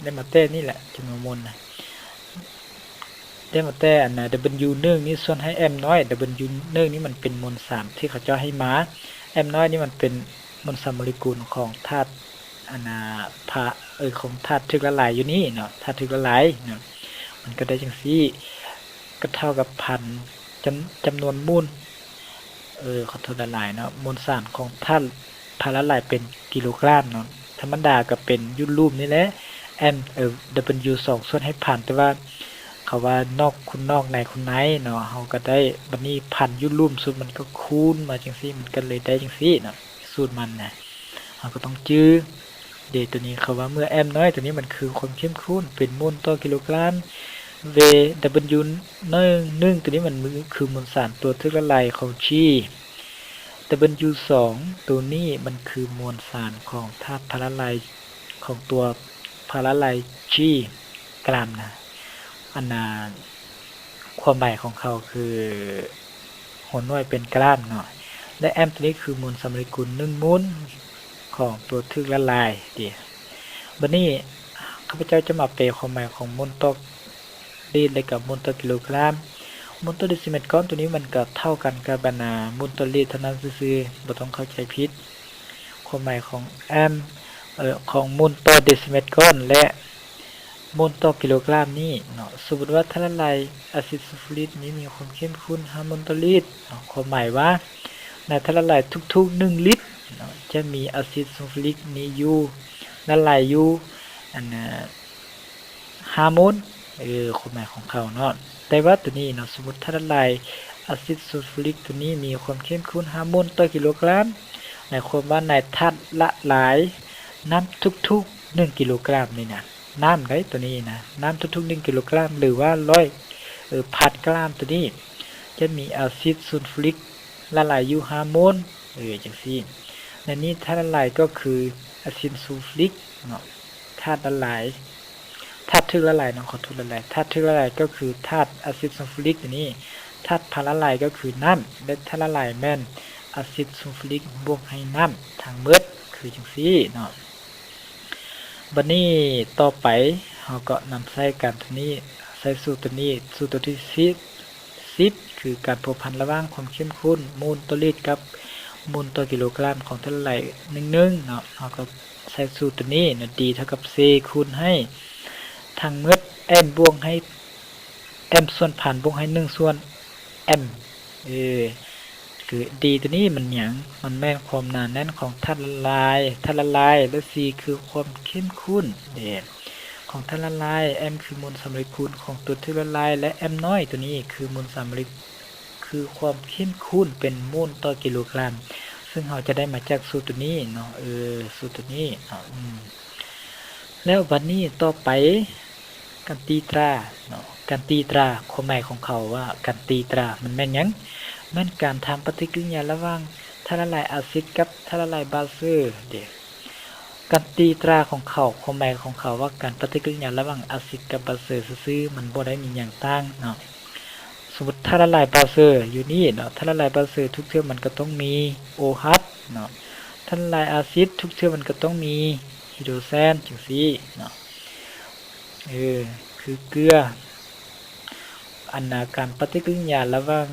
ໄດ້ມາແຕ່ນີ້ແຫຼະ ຈຳນວນໂມນນະ ໄດ້ມາແຕ່ອັນນ່າ W ໜຶ່ງນີ້ສ່ວນໃຫ້ M ນ້ອຍ W ໜຶ່ງນີ້ມັນເປັນມວນສານທີ່ເຂົາເຈົ້າໃຫ້ມາ M ນ້ອຍນີ້ມັນເປັນມວນສານໂມເລກຸນຂອງທາດ ອັນນ່າ ພະ ເອີ ຂອງທາດຖືກລະລາຍຢູ່ນີ້ເນາະ ທາດຖືກລະລາຍເນາະ ມັນກໍໄດ້ຈັ່ງຊີ້ ກໍເທົ່າກັບພັນ ຈຳ ຈຳນວນມູນ ເອີ ຂໍໂທດຫຼາຍໆເນາະ ມວນສານຂອງທາດພາລາລາຍເປັນກິໂລກຣາມເນາະ. ທຳມະດາກໍເປັນຢູ່ຮູບນີ້ແຫຼະ M ເອີ W ສອງສ່ວນໃຫ້ພັນ ແຕ່ວ່າເຂົາວ່ານອກຄູນນອກໃນຄູນໃນເນາະ ເຮົາກໍໄດ້ ບັດນີ້ພັນຢູ່ຮູບສຸດ ມັນກໍຄູນມາຈັ່ງຊີ້ ມັນກໍເລີຍໄດ້ຈັ່ງຊີ້ເນາະ ສູດມັນນະ ເຮົາກໍຕ້ອງຈື່ເດ. ໂຕນີ້ເຂົາວ່າເມື່ອ M ນ້ອຍ ໂຕນີ້ມັນຄືຄວາມເຂັ້ມຂຸ້ນເປັນໂມນຕໍ່ກິໂລກຣາມ W ໜຶ່ງ ໜຶ່ງ ໂຕນີ້ມັນຄືມວນສານຕົວຖືກລະລາຍຂອງ G W ສອງ ໂຕນີ້ມັນຄືມວນສານຂອງທາດພາລາລາຍ ຂອງຕົວພາລາລາຍ G ກຣາມນະ ອັນນ່າ ຄວາມໝາຍຂອງເຂົາຄືຫົວໜ່ວຍເປັນກຣາມເນາະ ແລະ M ໂຕນີ້ຄືມວນສານໂມເລກຸນໜຶ່ງໂມນຂອງຕົວຖືກລະລາຍເດ. ບັດນີ້ ຂ້າພະເຈົ້າຈະມາແປຄວາມໝາຍຂອງໂມນຕໍ່ລິດ ແລະ ກະໂມນຕໍ່ກິໂລກຣາມ. ໂມນຕໍ່ເດຊິເມັດກ້ອນໂຕນີ້ມັນກະເທົ່າກັນກັບ ອັນນ່າ ໂມນຕໍ່ລິດເທົ່ານັ້ນຊື່ໆ ບໍ່ຕ້ອງເຂົ້າໃຈຜິດ. ຄວາມໝາຍຂອງ M ເອີ ຂອງໂມນຕໍ່ເດຊິເມັດກ້ອນ ແລະ ໂມນຕໍ່ກິໂລກຣາມນີ້ເນາະ ສົມມຸດວ່າທາດລະລາຍອາຊິດຊູຟູຣິກນີ້ມີຄວາມເຂັ້ມຂຸ້ນຫ້າໂມນຕໍ່ລິດເນາະ ຄວາມໝາຍວ່າ ໃນທາດລະລາຍທຸກໆໜຶ່ງລິດເນາະ ຈະມີອາຊິດຊູຟຣິກນີ້ຢູ່ ລະລາຍຢູ່ ອັນນາ ຫ້າໂມນ ເອີ ຄວາມໝາຍຂອງເຂົາເນາະ. ແຕ່ວ່າໂຕນີ້ເນາະ ສົມມຸດທາດລະລາຍອາຊິດຊູຟຣິກໂຕນີ້ມີຄວາມເຂັ້ມຂຸ້ນຫ້າໂມນຕໍ່ກິໂລກຣາມ ໝາຍຄວາມວ່າໃນທາດລະລາຍນ້ຳທຸກໆໜຶ່ງກິໂລກຣາມນີ້ນະ ນ້ຳໃດ໋ໂຕນີ້ນະ ນ້ຳທຸກໆໜຶ່ງກິໂລກຣາມ ຫຼືວ່າຮ້ອຍ ເອີ ພັນກຣາມໂຕນີ້ ຈະມີອາຊິດຊູຟຣິກລະລາຍຢູ່ຫ້າໂມນ ເອີ ຈັ່ງຊີ້. ແລະນີ້ທາດລະລາຍກໍຄືອາຊິດຊູຟຣິກເນາະ ທາດລະລາຍ ທາດຖືກລະລາຍເນາະ ຂໍໂທດ ລະລາຍ ທາດຖືກລະລາຍກໍຄືທາດອາຊິດຊູຟຣິກໂຕນີ້ ທາດພາລະລາຍກໍຄືນ້ຳ ແລະທາດລະລາຍແມ່ນອາຊິດຊູຟຣິກບວກໃຫ້ນ້ຳທັງໝົດ ຄືຈັ່ງຊີ້ເນາະ. ບັດນີ້ຕໍ່ໄປເຮົາກໍນຳໃຊ້ການໂຕນີ້ ໃຊ້ສູດໂຕນີ້ ສູດໂຕທີສິບ ສິບ ຄືການພົວພັນລະຫວ່າງຄວາມເຂັ້ມຂຸ້ນໂມນຕໍ່ລິດກັບໂມນຕໍ່ກິໂລກຣາມຂອງທາດລະລາຍໜຶ່ງໜຶ່ງເນາະ ເຮົາກໍໃຊ້ສູດໂຕນີ້ເນາະ ດີເທົ່າກັບ C ຄູນໃຫ້ທັງໝົດ M ບວກໃຫ້ M ສ່ວນພັນບວກໃຫ້ໜຶ່ງສ່ວນ M ເອີ ຄື D ໂຕນີ້ມັນຫຍັງ? ມັນແມ່ນຄວາມໜາແໜ້ນຂອງທາດລະລາຍ ທາດລະລາຍ ແລະ C ຄືຄວາມເຂັ້ມຂຸ້ນເດ້ ຂອງທາດລະລາຍ M ຄືໂມນສາມໂມເລກຸນຂອງຕົວຖືກລະລາຍ ແລະ M ນ້ອຍໂຕນີ້ຄືໂມນສາມໂມເລ ຄືຄວາມເຂັ້ມຂຸ້ນເປັນໂມນຕໍ່ກິໂລກຣາມ ເຊິ່ງເຮົາຈະໄດ້ມາຈາກສູດໂຕນີ້ເນາະ ເອີ ສູດໂຕນີ້ເນາະ ອືມ ແລ້ວບັດນີ້ຕໍ່ໄປ ການຕີຕາເນາະ ການຕີຕາ ຄວາມໝາຍຂອງເຂົາວ່າການຕີຕາມັນແມ່ນຫຍັງ? ແມ່ນການທຳປະຕິກິລິຍາລະຫວ່າງທາດລະລາຍອາຊິດກັບທາດລະລາຍບາເຊີເດ້. ການຕີຕາຂອງເຂົາ ຄວາມໝາຍຂອງເຂົາວ່າການປະຕິກິລິຍາລະຫວ່າງອາຊິດກັບບາເຊີຊື່ໆ ມັນບໍ່ໄດ້ມີຫຍັງຕ່າງເນາະ. ສົມມຸດທາດລະລາຍບາເຊີຢູ່ນີ້ເນາະ ທາດລະລາຍບາເຊີທຸກເທື່ອມັນກໍຕ້ອງມີໂອຮັດເນາະ ທາດລະລາຍອາຊິດທຸກເທື່ອມັນກໍຕ້ອງມີຮີໂດຣແຊນ ຈັ່ງຊີ້ເນາະ ເອີ ຄືເກືອ ອັນນາ ການປະຕິກິລິຍາລະຫວ່າງ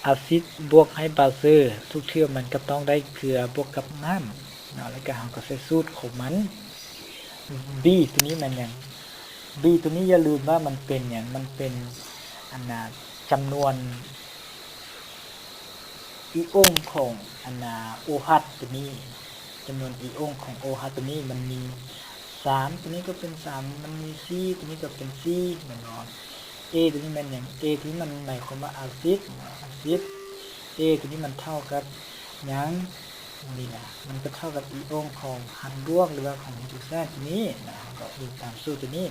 ອາຊິດບວກໃຫ້ບາເຊີ ທຸກເທື່ອມັນກໍຕ້ອງໄດ້ເກືອບວກກັບນ້ຳເນາະ ແລ້ວກໍເຮົາກໍໃສ່ສູດຂອງມັນ. B ໂຕນີ້ແມ່ນຫຍັງ? B ໂຕນີ້ຢ່າລືມວ່າມັນເປັນຫຍັງ? ມັນເປັນ ອັນນາ ຈຳນວນອີອົງຂອງ ອັນນາ ໂອຮັດໂຕນີ້ ຈຳນວນອີອົງຂອງໂອຮັດໂຕນີ້ມັນມີສາມ ໂຕນີ້ກໍເປັນສາມ ມັນມີສີ່ ໂຕນີ້ກໍເປັນສີ່ ແມ່ນບໍ່? A ໂຕນີ້ແມ່ນຫຍັງ? A ໂຕນີ້ມັນໝາຍຄວາມວ່າອາຊິດເນາະ ອາຊິດ A ໂຕນີ້ມັນເທົ່າກັບຫຍັງ? ນີ້ນະ ມັນກໍເທົ່າກັບອີອົງຂອງຮັດບວກ ຫຼືວ່າຂອງຮີໂດຣແຊນໂຕນີ້ນະ ເຮົາກໍອີງຕາມສູດໂຕນີ້.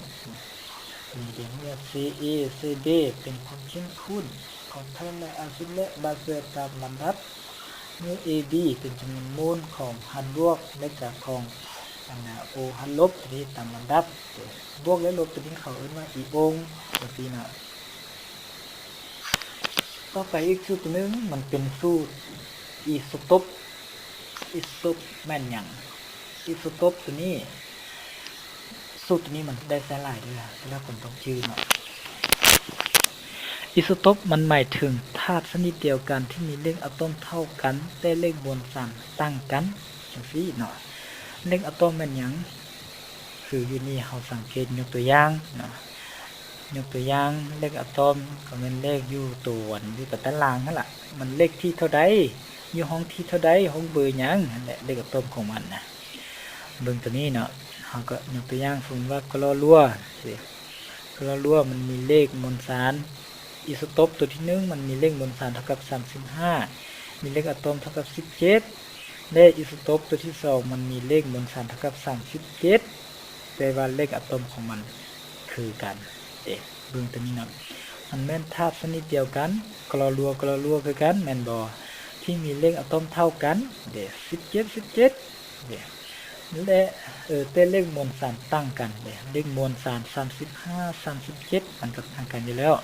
ນີ້ເດ້ ເມື່ອ Ca Cb ເປັນຄວາມເຂັ້ມຂຸ້ນຂອງທາດອາຊິດ ແລະ ບາເຊີຕາມລຳດັບ ເມື່ອ Ab ເປັນຈຳນວນໂມນຂອງຮັດບວກ ແລະ ກະຂອງ ອັນນາ ໂອຮັດລົບ ໂຕນີ້ຕາມລຳດັບ ບວກ ແລະ ລົບ ໂຕນີ້ເຂົາເອີ້ນວ່າອີອົງ ຈັ່ງຊີ້ນະ. ຕໍ່ໄປອີກສູດໜຶ່ງ ມັນເປັນສູດອີໂຊໂຕບ. ອີໂຊໂຕບແມ່ນຫຍັງ? ອີໂຊໂຕບໂຕນີ້ ສູດໂຕນີ້ມັນໄດ້ໃຊ້ຫຼາຍເທື່ອ ແລ້ວຄົນຕ້ອງຈື່ເນາະ. ອີໂຊໂຕບມັນໝາຍເຖິງທາດຊະນິດດຽວກັນທີ່ມີເລກອາໂຕມເທົ່າກັນ ແຕ່ເລກມວນສານຕ່າງກັນ ຈັ່ງຊີ້ເນາະ. ເລກອາໂຕມແມ່ນຫຍັງ? ຄືຢູ່ນີ້ເຮົາສັງເກດຍົກຕົວຢ່າງເນາະ ຍົກຕົວຢ່າງ ເລກອາໂຕມກໍແມ່ນເລກຢູ່ໂຕ ຢູ່ຕາຕະລາງຫັ້ນລະ ມັນເລກທີເທົ່າໃດ ຢູ່ຫ້ອງທີເທົ່າໃດ ຫ້ອງເບີຫຍັງຫັ້ນແຫຼະ ເລກອາໂຕມຂອງມັນນະ. ເບິ່ງໂຕນີ້ເນາະ ເຮົາກໍຍົກຕົວຢ່າງ ສົມມຸດວ່າກລໍລົວ ກລໍລົວມັນມີເລກມວນສານ ອີໂຊໂຕບຕົວທີໜຶ່ງມັນມີເລກມວນສານເທົ່າກັບສາມສິບຫ້າ ມີເລກອາໂຕມເທົ່າກັບສິບເຈັດ ແລະ ອີໂຊໂຕບຕົວທີສອງມັນມີເລກມວນສານເທົ່າກັບສາມສິບເຈັດ ແປວ່າເລກອາໂຕມຂອງມັນຄືກັນເດ້. ເບິ່ງຕົວນີ້ນຳ ມັນແມ່ນທາດຊະນິດດຽວກັນ ກລໍລົວ ກລໍລົວຄືກັນແມ່ນບໍ່? ທີ່ມີເລກອາໂຕມເທົ່າກັນເດ້ ສິບເຈັດ ສິບເຈັດເດ້ ແລະ ເອີ ແຕ່ເລກມວນສານຕ່າງກັນເດ້ ເລກມວນສານສາມສິບຫ້າ ສາມສິບເຈັດ ມັນກໍຕ່າງກັນຢູ່ແລ້ວ.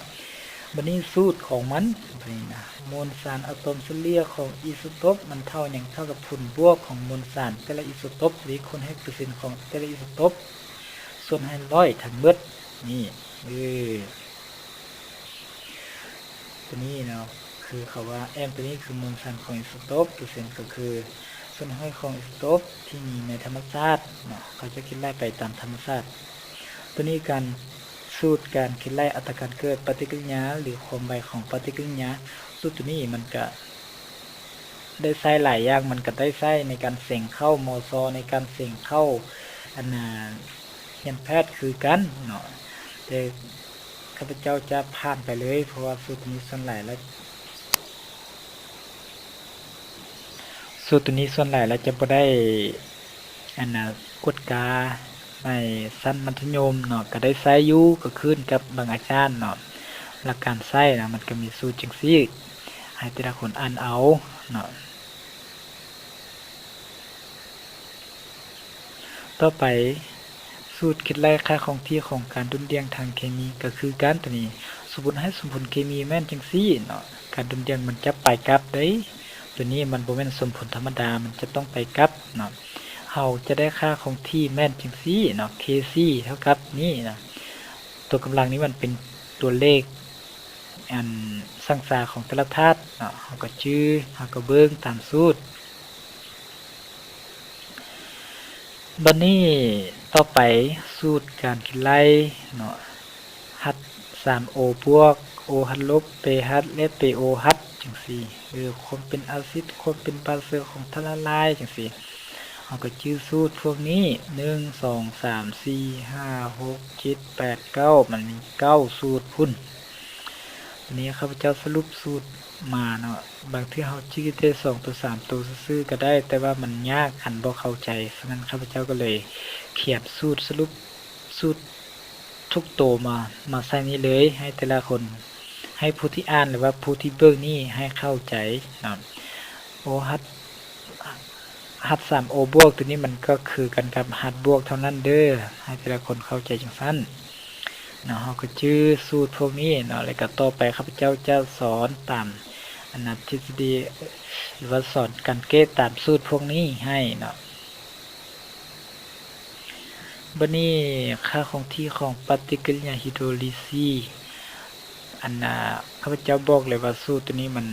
ບັດນີ້ສູດຂອງມັນ ບັດນີ້ນະ ມວນສານອາໂຕມສະເລ່ຍຂອງອີໂຊໂຕບມັນເທົ່າຫຍັງ? ເທົ່າກັບຜົນບວກຂອງມວນສານແຕ່ລະອີໂຊໂຕບ ຫຼື ຄູນໃຫ້ເປີເຊັນຂອງແຕ່ລະອີໂຊໂຕບ ສ່ວນໃຫ້ຮ້ອຍທັງໝົດນີ້ ເອີ ຕົວນີ້ເນາະ ຄືເຂົາວ່າ M ຕົວນີ້ຄືມວນສານຂອງອີໂຊໂຕບ ເປີເຊັນກໍຄືສ່ວນຮ້ອຍຂອງອີໂຊໂຕບທີ່ມີໃນທຳມະຊາດເນາະ ເຂົາຈະຄິດໄລ່ໄປຕາມທຳມະຊາດ. ຕົວນີ້ການ ສູດການຄິດໄລ່ອັດຕາການເກີດປະຕິກິລິຍາ ຫຼື ຄວາມໄວຂອງປະຕິກິລິຍາ ສູດຕົວນີ້ມັນກະ ໄດ້ໃຊ້ຫຼາຍຢ່າງ, ມັນກໍໄດ້ໃຊ້ໃນການເສັງເຂົ້າ ມຊ ໃນການເສັງເຂົ້າ ອັນນ່າ ຮຽນແພດຄືກັນເນາະ. ແຕ່ຂ້າພະເຈົ້າຈະຜ່ານໄປເລີຍ ເພາະວ່າສູດນີ້ສ່ວນຫຼາຍແລ້ວ ສູດໂຕນີ້ສ່ວນຫຼາຍແລ້ວຈະບໍ່ໄດ້ ອັນນ່າ ກວດກາໃນຊັ້ນມັດທະຍົມເນາະ, ກໍໄດ້ໃຊ້ຢູ່, ກໍຂຶ້ນກັບບາງອາຈານເນາະ. ຫຼັກການໃຊ້ນະ ມັນກໍມີສູດຈັ່ງຊີ້ ໃຫ້ແຕ່ລະຄົນອ່ານເອົາເນາະ. ຕໍ່ໄປ ສູດຄິດໄລ່ຄ່າຄົງທີ່ຂອງການດຸ່ນດ່ຽງທາງເຄມີກໍຄືກັນ ໂຕນີ້ ສົມມຸດໃຫ້ສົມຜົນເຄມີແມ່ນຈັ່ງຊີ້ເນາະ, ການດຸ່ນດ່ຽງມັນຈະໄປກັບເດ້. ໂຕນີ້ມັນບໍ່ແມ່ນສົມຜົນທຳມະດາ, ມັນຈະຕ້ອງໄປກັບເນາະ. ເຮົາຈະໄດ້ຄ່າຄົງທີ່ແມ່ນຈັ່ງຊີ້ເນາະ, ເຄຊີເທົ່າກັບນີ້ນະ. ຕົວກຳລັງນີ້ມັນເປັນຕົວເລກ ອັນສັງສາຂອງແຕ່ລະທາດເນາະ, ເຮົາກໍຈື່ ເຮົາກໍເບິ່ງຕາມສູດ. ບັດນີ້ຕໍ່ໄປ ສູດການຄິດໄລ່ເນາະ, ຮັດສາມໂອບວກ ໂອຮັດລົບ ເປຮັດ ແລະ ເປໂອຮັດ ຈັ່ງຊີ້. ເອີ ຄວາມເປັນອາຊິດ ຄວາມເປັນບາເຊີຂອງທາດລະລາຍ ຈັ່ງຊີ້. ເຮົາກໍຈື່ສູດພວກນີ້ ໜຶ່ງ ສອງ ສາມ ສີ່ ຫ້າ ຫົກ ເຈັດ ແປດ ເກົ້າ ມັນມີເກົ້າສູດພຸ້ນ. ນີ້ຂ້າພະເຈົ້າສະຫຼຸບສູດມາເນາະ, ບາງເທື່ອເຮົາຈື່ແຕ່ສອງໂຕສາມໂຕຊື່ໆກໍໄດ້, ແຕ່ວ່າມັນຍາກຄັນບໍ່ເຂົ້າໃຈ. ສະນັ້ນຂ້າພະເຈົ້າກໍເລີຍຂຽນສູດສະຫຼຸບສູດທຸກໂຕມາ ມາໃສ່ນີ້ເລີຍ ໃຫ້ແຕ່ລະຄົນ ໃຫ້ຜູ້ທີ່ອ່ານ ຫຼືວ່າຜູ້ທີ່ເບິ່ງນີ້ໃຫ້ເຂົ້າໃຈເນາະ. ໂອຮັດ ຮັດສາມໂອບວກ ໂຕນີ້ມັນກໍຄືກັນກັບຮັດບວກເທົ່ານັ້ນເດີ້ ໃຫ້ແຕ່ລະຄົນເຂົ້າໃຈຈັ່ງຊັ້ນເນາະ. ເຮົາກໍຈື່ສູດພວກນີ້ເນາະ, ແລ້ວກໍຕໍ່ໄປຂ້າພະເຈົ້າຈະສອນຕາມ ອັນນັ້ນ ທິດສະດີ ຫຼືວ່າສອນການແກ້ຕາມສູດພວກນີ້ໃຫ້ເນາະ. ບັດນີ້ຄ່າຄົງທີ່ຂອງປະຕິກິລິຍາຮີໂດລີຊີ ອັນນ່າ ຂ້າພະເຈົ້າບອກເລີຍວ່າສູດໂຕນີ້ມັນ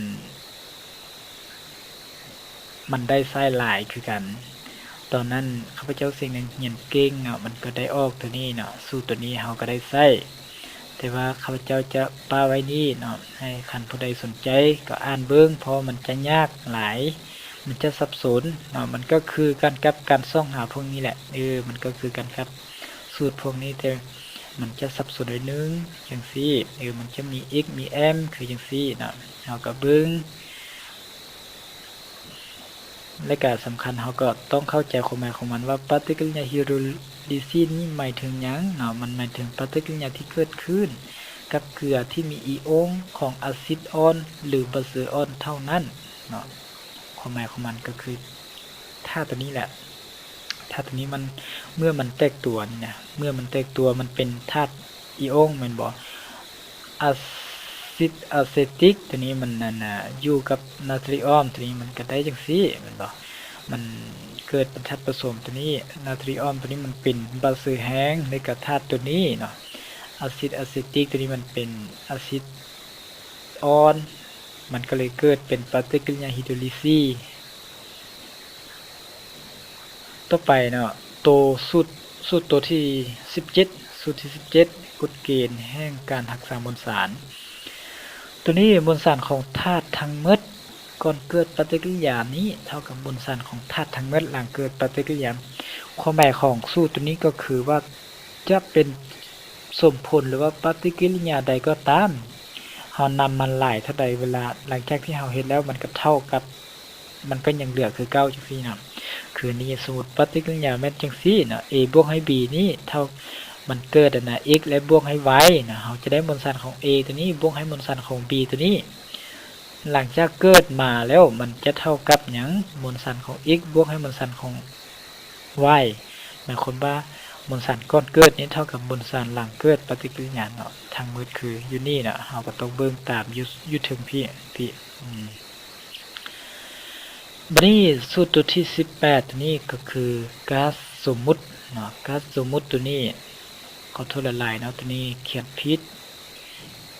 ມັນໄດ້ໃຊ້ຫຼາຍຄືກັນ. ຕອນນັ້ນຂ້າພະເຈົ້າເສັງນັກຮຽນເກັ່ງເນາະ, ມັນກໍໄດ້ອອກໂຕນີ້ເນາະ, ສູດໂຕນີ້ເຮົາກໍໄດ້ໃຊ້. ແຕ່ວ່າຂ້າພະເຈົ້າຈະປະໄວ້ນີ້ເນາະ, ໃຫ້ຄັນຜູ້ໃດສົນໃຈກໍອ່ານເບິ່ງ, ເພາະມັນຈະຍາກຫຼາຍ, ມັນຈະສັບສົນເນາະ. ມັນກໍຄືກັນກັບການຊອກຫາພວກນີ້ແຫຼະ, ເອີ ມັນກໍຄືກັນກັບສູດພວກນີ້, ແຕ່ມັນຈະສັບສົນໜ້ອຍໜຶ່ງຈັ່ງຊີ້. ເອີ ມັນຈະມີ x ມີ m ຄືຈັ່ງຊີ້ເນາະ, ເຮົາກໍເບິ່ງ. ແລະກະສຳຄັນ ເຮົາກໍຕ້ອງເຂົ້າໃຈຄວາມໝາຍຂອງມັນວ່າ ປະຕິກິລິຍາຮີໂດຣລີຊີນນີ້ໝາຍເຖິງຫຍັງເນາະ? ມັນໝາຍເຖິງປະຕິກິລິຍາທີ່ເກີດຂຶ້ນກັບເກືອທີ່ມີອີອົງຂອງອາຊິດອ່ອນ ຫຼື ບາເຊີອ່ອນເທົ່ານັ້ນເນາະ. ຄວາມໝາຍຂອງມັນກໍຄືທາດໂຕນີ້ແຫຼະ, ທາດໂຕນີ້ມັນ ເມື່ອມັນແຕກຕົວນີ້ນະ, ເມື່ອມັນແຕກຕົວມັນເປັນທາດອີອົງແມ່ນບໍ່? ອາຊິດອາເຊຕິກໂຕນີ້ມັນ ອັນນ່າ ຢູ່ກັບນາຕຣີອອມໂຕນີ້ ມັນກໍໄດ້ຈັ່ງຊີ້ແມ່ນບໍ່? ມັນເກີດເປັນທາດປະສົມໂຕນີ້, ນາຕຣີອອມໂຕນີ້ມັນເປັນບາເຊີແຮງ ແລ້ວກໍທາດໂຕນີ້ເນາະ, ອາຊິດອາເຊຕິກໂຕນີ້ມັນເປັນອາຊິດອ່ອນ, ມັນກໍເລີຍເກີດເປັນປະຕິກິລິຍາຮີໂດລີຊີ. ຕໍ່ໄປເນາະ ໂຕສູດ ສູດໂຕທີສິບເຈັດ ສູດທີສິບເຈັດ ກົດເກນແຫ່ງການຮັກສາມວນສານ. ໂຕນີ້ ມວນສານຂອງທາດທັງໝົດກ່ອນເກີດປະຕິກິລິຍານີ້ ເທົ່າກັບມວນສານຂອງທາດທັງໝົດຫຼັງເກີດປະຕິກິລິຍາ. ຄວາມໝາຍຂອງສູດໂຕນີ້ກໍຄືວ່າ ຈະເປັນສົມຜົນ ຫຼືວ່າປະຕິກິລິຍາໃດກໍຕາມ, ເຮົານຳມັນຫຼາຍເທົ່າໃດ ເວລາຫຼັງຈາກທີ່ເຮົາເຮັດແລ້ວ ມັນກໍເທົ່າກັບ ມັນກໍຍັງເຫຼືອຄືເກົ່າຈັ່ງຊີ້ນະ. ຄືນີ້ ສົມມຸດປະຕິກິລິຍາແມ່ນຈັ່ງຊີ້ນະ, A ບວກໃຫ້ B ນີ້ເທົ່າ ມັນເກີດອັນນະ X ແລະບວກໃຫ້ Y ນະ, ເຮົາຈະໄດ້ມວນສານຂອງ A ໂຕນີ້ບວກໃຫ້ມວນສານຂອງ B ໂຕນີ້. ຫຼັງຈາກເກີດມາແລ້ວ ມັນຈະເທົ່າກັບຫຍັງ? ມວນສານຂອງ X ບວກໃຫ້ມວນສານຂອງ Y ໝາຍຄວາມວ່າ ມວນສານກ່ອນເກີດນີ້ເທົ່າກັບມວນສານຫຼັງເກີດປະຕິກິລິຍາເນາະ. ທັງໝົດຄືຢູ່ນີ້ເນາະ, ເຮົາກໍຕ້ອງເບິ່ງຕາມຢູ່ ຢູ່ເທິງພີ້ ພີ້ ອືມ. ບັດນີ້ສູດຕົວທີສິບແປດ ຕົວນີ້ກໍຄືກາສສົມມຸດເນາະ, ກາສສົມມຸດຕົວນີ້ ຂໍໂທດຫຼາຍໆເນາະ, ຕົວນີ້ຂຽນຜິດ.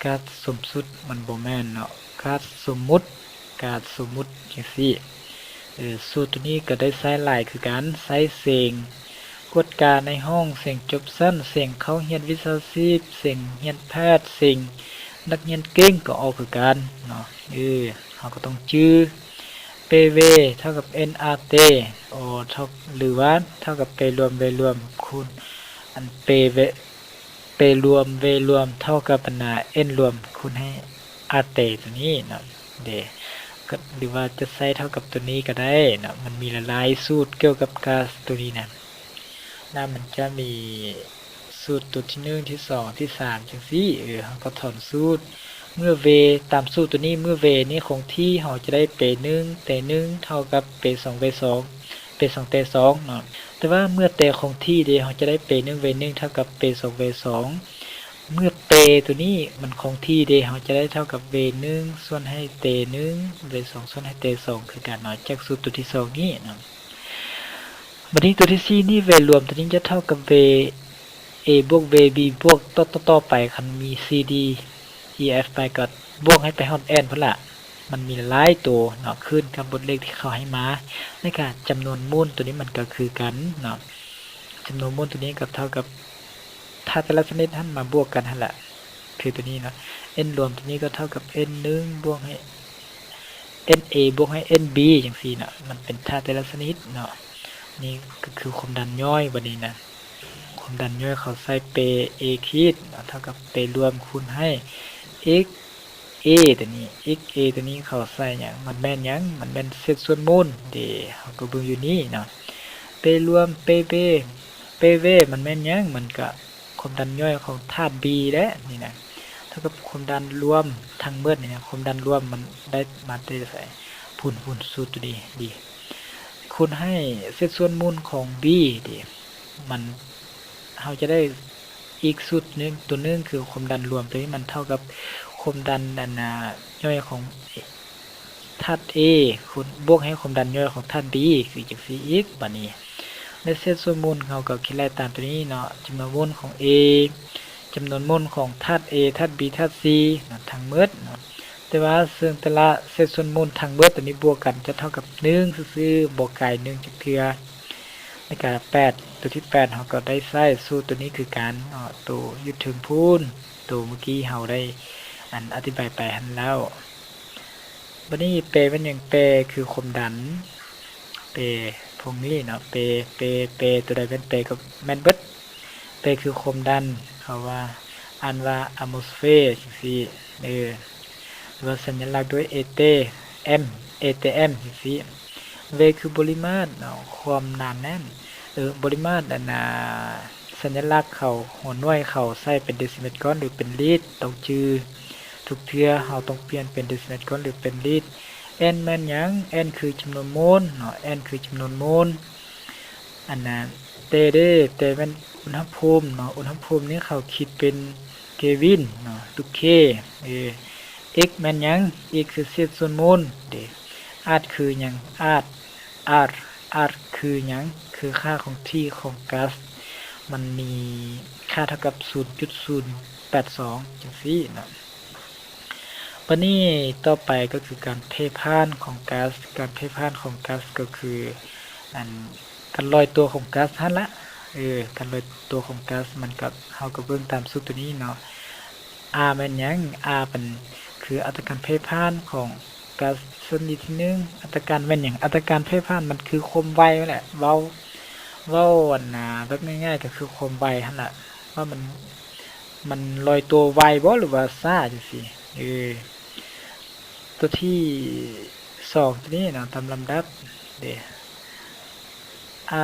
ກາສສົມມຸດ ມັນບໍ່ແມ່ນເນາະ, ກາສສົມມຸດ ກາສສົມມຸດ ຈັ່ງຊີ້. ເອີ ສູດຕົວນີ້ກໍໄດ້ໃຊ້ຫຼາຍຄືກັນ, ໃຊ້ເສັງກວດກາໃນຫ້ອງ, ເສັງຈົບຊັ້ນ, ເສັງເຂົ້າຮຽນວິຊາຊີບ, ເສັງຮຽນແພດ, ເສັງນັກຮຽນເກັ່ງກໍອອກຄືກັນເນາະ. ເອີ ເຮົາກໍຕ້ອງຈື່ P V ເທົ່າກັບ N R T ໂອ ເທົ່າ ຫຼືວ່າເທົ່າກັບ P ລວມ V ລວມ ຄູນ ອັນ P V P ລວມ V ລວມ ເທົ່າກັບ ອັນນາ N ລວມ ຄູນໃຫ້ R T ຕົວນີ້ເນາະ ເດ ກໍ ຫຼືວ່າຈະໃຊ້ເທົ່າກັບຕົວນີ້ກໍໄດ້ເນາະ ມັນມີຫຼາຍໆສູດກ່ຽວກັບກາສຕົວນີ້ນະ ນະ ມັນຈະມີສູດຕົວທີໜຶ່ງ ທີສອງ ທີສາມ ຈັ່ງຊີ້ ເອີ ເຮົາກໍຖອນສູດ ເມື່ອ V ຕາມສູດຕົວນີ້ ເມື່ອ V ນີ້ຄົງທີ່ ເຮົາຈະໄດ້ P ໜຶ່ງ T ໜຶ່ງ ເທົ່າກັບ P ສອງ V ສອງ P ສອງ T ສອງເນາະ ແຕ່ວ່າເມື່ອ T ຄົງທີ່ເດ ເຮົາຈະໄດ້ P ໜຶ່ງ V ໜຶ່ງ ເທົ່າກັບ P ສອງ V ສອງ ເມື່ອ P ຕົວນີ້ມັນຄົງທີ່ເດ ເຮົາຈະໄດ້ເທົ່າກັບ V ໜຶ່ງ ສ່ວນໃຫ້ T ໜຶ່ງ V ສອງ ສ່ວນໃຫ້ T ສອງ ຄືກັນເນາະ ຈາກສູດຕົວທີສອງນີ້ເນາະ ບັດນີ້ຕົວທີສີ່ນີ້ V ລວມຕົວນີ້ຈະເທົ່າກັບ V A ບວກ V B ບວກ ຕໍ່ ຕໍ່ ຕໍ່ໄປ ຄັນມີ C D E F ໄປກໍບວກໃຫ້ໄປຮອດ N ພຸ້ນລະ ມັນມີຫຼາຍໂຕເນາະ ຂຶ້ນກັບບົດເລກທີ່ເຂົາໃຫ້ມາ ແລ້ວກະຈຳນວນມູນຕົວນີ້ມັນກໍຄືກັນເນາະ ຈຳນວນມູນຕົວນີ້ກໍເທົ່າກັບ ທາດແຕ່ລະຊະນິດຫັ້ນມາບວກກັນຫັ້ນລະ ຄືຕົວນີ້ເນາະ N ລວມຕົວນີ້ກໍເທົ່າກັບ N ໜຶ່ງ ບວກໃຫ້ N A ບວກໃຫ້ N B ຈັ່ງຊີ້ເນາະ ມັນເປັນທາດແຕ່ລະຊະນິດເນາະ ນີ້ກໍຄືຄວາມດັນຍ່ອຍບັດນີ້ນະ ຄວາມດັນຍ່ອຍເຂົາໃສ່ P A ຂີດເນາະ ເທົ່າກັບ P ລວມຄູນໃຫ້ X A ຕົວນີ້ X A ຕົວນີ້ເຂົາໃສ່ຫຍັງ ມັນແມ່ນຫຍັງ ມັນແມ່ນເສດສ່ວນມູນເດ ເຮົາກໍເບິ່ງຢູ່ນີ້ເນາະ P ລວມ P V P V ມັນແມ່ນຫຍັງ ມັນກະຄວາມດັນຍ່ອຍຂອງທາດ B ແຫຼະນີ້ນະ ເທົ່າກັບຄວາມດັນລວມທັງໝົດນີ້ນະ ຄວາມດັນລວມມັນໄດ້ມາແຕ່ໃສ ພຸ້ນ ພຸ້ນ ສູດຕົວນີ້ D ຄູນໃຫ້ເສດສ່ວນມູນຂອງ B ເດ ມັນ ເຮົາຈະໄດ້ອີກສູດໜຶ່ງ ຕົວໜຶ່ງຄືຄວາມດັນລວມ ຕົວນີ້ມັນເທົ່າກັບຄວາມດັນ ອັນນ່າ ຍ່ອຍຂອງ ທາດ A ຄູນ ບວກໃຫ້ຄວາມດັນຍ່ອຍຂອງທາດ B ຄືຈັ່ງຊີ້ອີກ ບາດນີ້ ແລະ ເສດສ່ວນມູນເຮົາກໍຄິດໄລ່ຕາມຕົວນີ້ເນາະ ຈຳນວນມູນຂອງ A ຈຳນວນມູນຂອງທາດ A ທາດ B ທາດ C ເນາະ ທັງໝົດເນາະ ແຕ່ວ່າເຊິ່ງແຕ່ລະເສດສ່ວນມູນທັງໝົດຕົວນີ້ບວກກັນຈະເທົ່າກັບໜຶ່ງຊື່ໆ ບໍ່ກາຍໜຶ່ງຈັກເທື່ອ ແລ້ວກະແປດ ຕົວທີແປດເຮົາກໍໄດ້ໃຊ້ສູດຕົວນີ້ຄືກັນເນາະ ໂຕຢູ່ເທິງພຸ້ນ ໂຕເມື່ອກີ້ເຮົາໄດ້ ອັນ ອະທິບາຍໄປຫັ້ນແລ້ວ. ບັດນີ້ P ແມ່ນຫຍັງ? P ຄືຄວາມດັນ P ພວກນີ້ເນາະ P P P ຕົວໃດແມ່ນ P ກໍແມ່ນເບິດ P ຄືຄວາມດັນ ເຂົາວ່າ ອ່ານວ່າ atmosphere ຈັ່ງຊີ້ ເອີ ຫຼືວ່າສັນຍະລັກດ້ວຍ A T M A T M ຈັ່ງຊີ້ V ຄືບໍລິມາດເນາະ ຄວາມໜາແໜ້ນ ເອີ ບໍລິມາດ ອັນນ່າ ສັນຍະລັກເຂົາ ຫົວໜ່ວຍເຂົາໃຊ້ເປັນເດຊິເມັດກ້ອນ ຫຼື ເປັນລີດ ຕ້ອງຈື່ ທຸກເທື່ອເຮົາຕ້ອງປ່ຽນເປັນເດຊິເມັດກ້ອນ ຫຼື ເປັນລີດ N ແມ່ນຫຍັງ? N ຄືຈຳນວນໂມນເນາະ N ຄືຈຳນວນໂມນ ອັນນ່າ T ເດ້ T ແມ່ນອຸນຫະພູມເນາະ ອຸນຫະພູມນີ້ເຂົາຄິດເປັນເຄວິນເນາະ ຕຸກເຄ ເອີ X ແມ່ນຫຍັງ? X ຄືເສດສ່ວນໂມນເດ້ Art ຄືຫຍັງ? Art Art Art ຄືຫຍັງ? ຄືຄ່າຄົງທີ່ຂອງກາສ ມັນມີຄ່າເທົ່າກັບສູນຈຸດສູນແປດສອງ ຈັ່ງຊີ້ເນາະ. ບັດນີ້ຕໍ່ໄປກໍຄືການເພຜ່ານຂອງກາສ ການເພຜ່ານຂອງກາສກໍຄື ອັນ ການລອຍຕົວຂອງກາສຫັ້ນລະ ເອີ ການລອຍຕົວຂອງກາສ ມັນກໍ ເຮົາກໍເບິ່ງຕາມສູດຕົວນີ້ເນາະ R ແມ່ນຫຍັງ? R ເປັນ ຄືອັດຕະການເພຜ່ານຂອງກາສຊະນິດທີໜຶ່ງ ອັດຕະການແມ່ນຫຍັງ? ອັດຕະການເພຜ່ານມັນຄືຄວາມໄວນັ້ນແຫຼະ ເວົ້າ ເວົ້າ ອັນນ່າ ແບບງ່າຍໆ ກໍຄືຄວາມໄວຫັ້ນລະ ວ່າມັນ ມັນລອຍຕົວໄວບໍ່ ຫຼືວ່າຊ້າຈັ່ງຊີ້ ເອີ ຕົວທີສອງຕົວນີ້ເນາະ ຕາມລຳດັບເດ້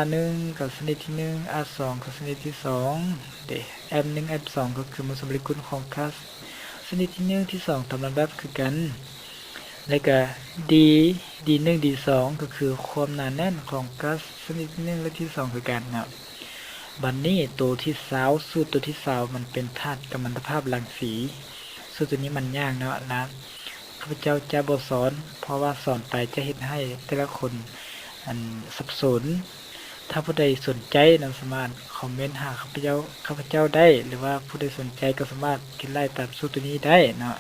R ໜຶ່ງກໍຊະນິດທີໜຶ່ງ R ສອງກໍຊະນິດທີສອງເດ້ M ໜຶ່ງ M ສອງກໍຄືໂມເລກຸນຂອງກາສຊະນິດທີໜຶ່ງ ທີສອງ ຕາມລຳດັບຄືກັນ ແລ້ວກໍ D D ໜຶ່ງ D ສອງກໍຄືຄວາມໜາແໜ້ນຂອງກາສຊະນິດທີໜຶ່ງ ແລະ ທີສອງຄືກັນເນາະ. ບັດນີ້ໂຕທີຊາວ ສູດໂຕທີຊາວ ມັນເປັນທາດກຳມັນຕະພາບລັງສີ ສູດໂຕນີ້ມັນຍາກເນາະ ລະຂ້າພະເຈົ້າຈະບໍ່ສອນ ເພາະວ່າສອນໄປຈະເຮັດໃຫ້ແຕ່ລະຄົນ ອັນ ສັບສົນ. ຖ້າຜູ້ໃດສົນໃຈນະ ສາມາດຄອມເມັນຫາຂ້າພະເຈົ້າ ຂ້າພະເຈົ້າໄດ້ ຫຼືວ່າຜູ້ໃດສົນໃຈກໍສາມາດຄິດໄລ່ຕາມສູດໂຕນີ້ໄດ້ເນາະ.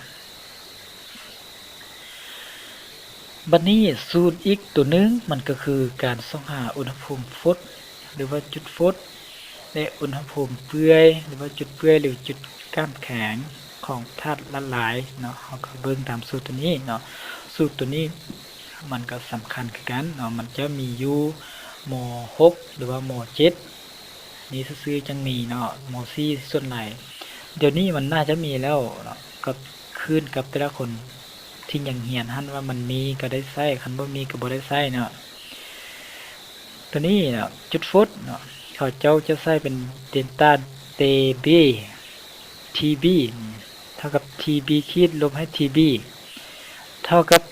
ບັດນີ້ສູດອີກໂຕໜຶ່ງ ມັນກໍຄືການຊອກຫາອຸນຫະພູມຟົດ ຫຼືວ່າຈຸດຟົດ ແລະ ອຸນຫະພູມເປື່ອຍ ຫຼືວ່າຈຸດເປື່ອຍ ຫຼື ຈຸດກ້ານແຂງຂອງທາດລະລາຍເນາະ. ເຮົາກໍເບິ່ງຕາມສູດໂຕນີ້ເນາະ ສູດໂຕນີ້ ມັນກໍສຳຄັນຄືກັນເນາະ, ມັນຈະມີຢູ່ ມໍຫົກ ຫຼືວ່າ ມໍເຈັດ ນີ້ຊື່ໆ ຈັ່ງມີເນາະ, ມໍສີ່ສ່ວນຫຼາຍ. ດຽວນີ້ມັນໜ້າຈະມີແລ້ວເນາະ, ກໍຂຶ້ນກັບແຕ່ລະຄົນທີ່ຍັງຮຽນຫັ້ນວ່າມັນມີກໍໄດ້ໃຊ້, ຄັນບໍ່ມີກໍບໍ່ໄດ້ໃຊ້ເນາະ. ໂຕນີ້ເນາະ ຈຸດຟອດເນາະ ເຂົາເຈົ້າຈະໃຊ້ເປັນ Delta T B, T B ເທົ່າກັບ T B ຂີດລົບໃຫ້ T B ເທົ່າກັບ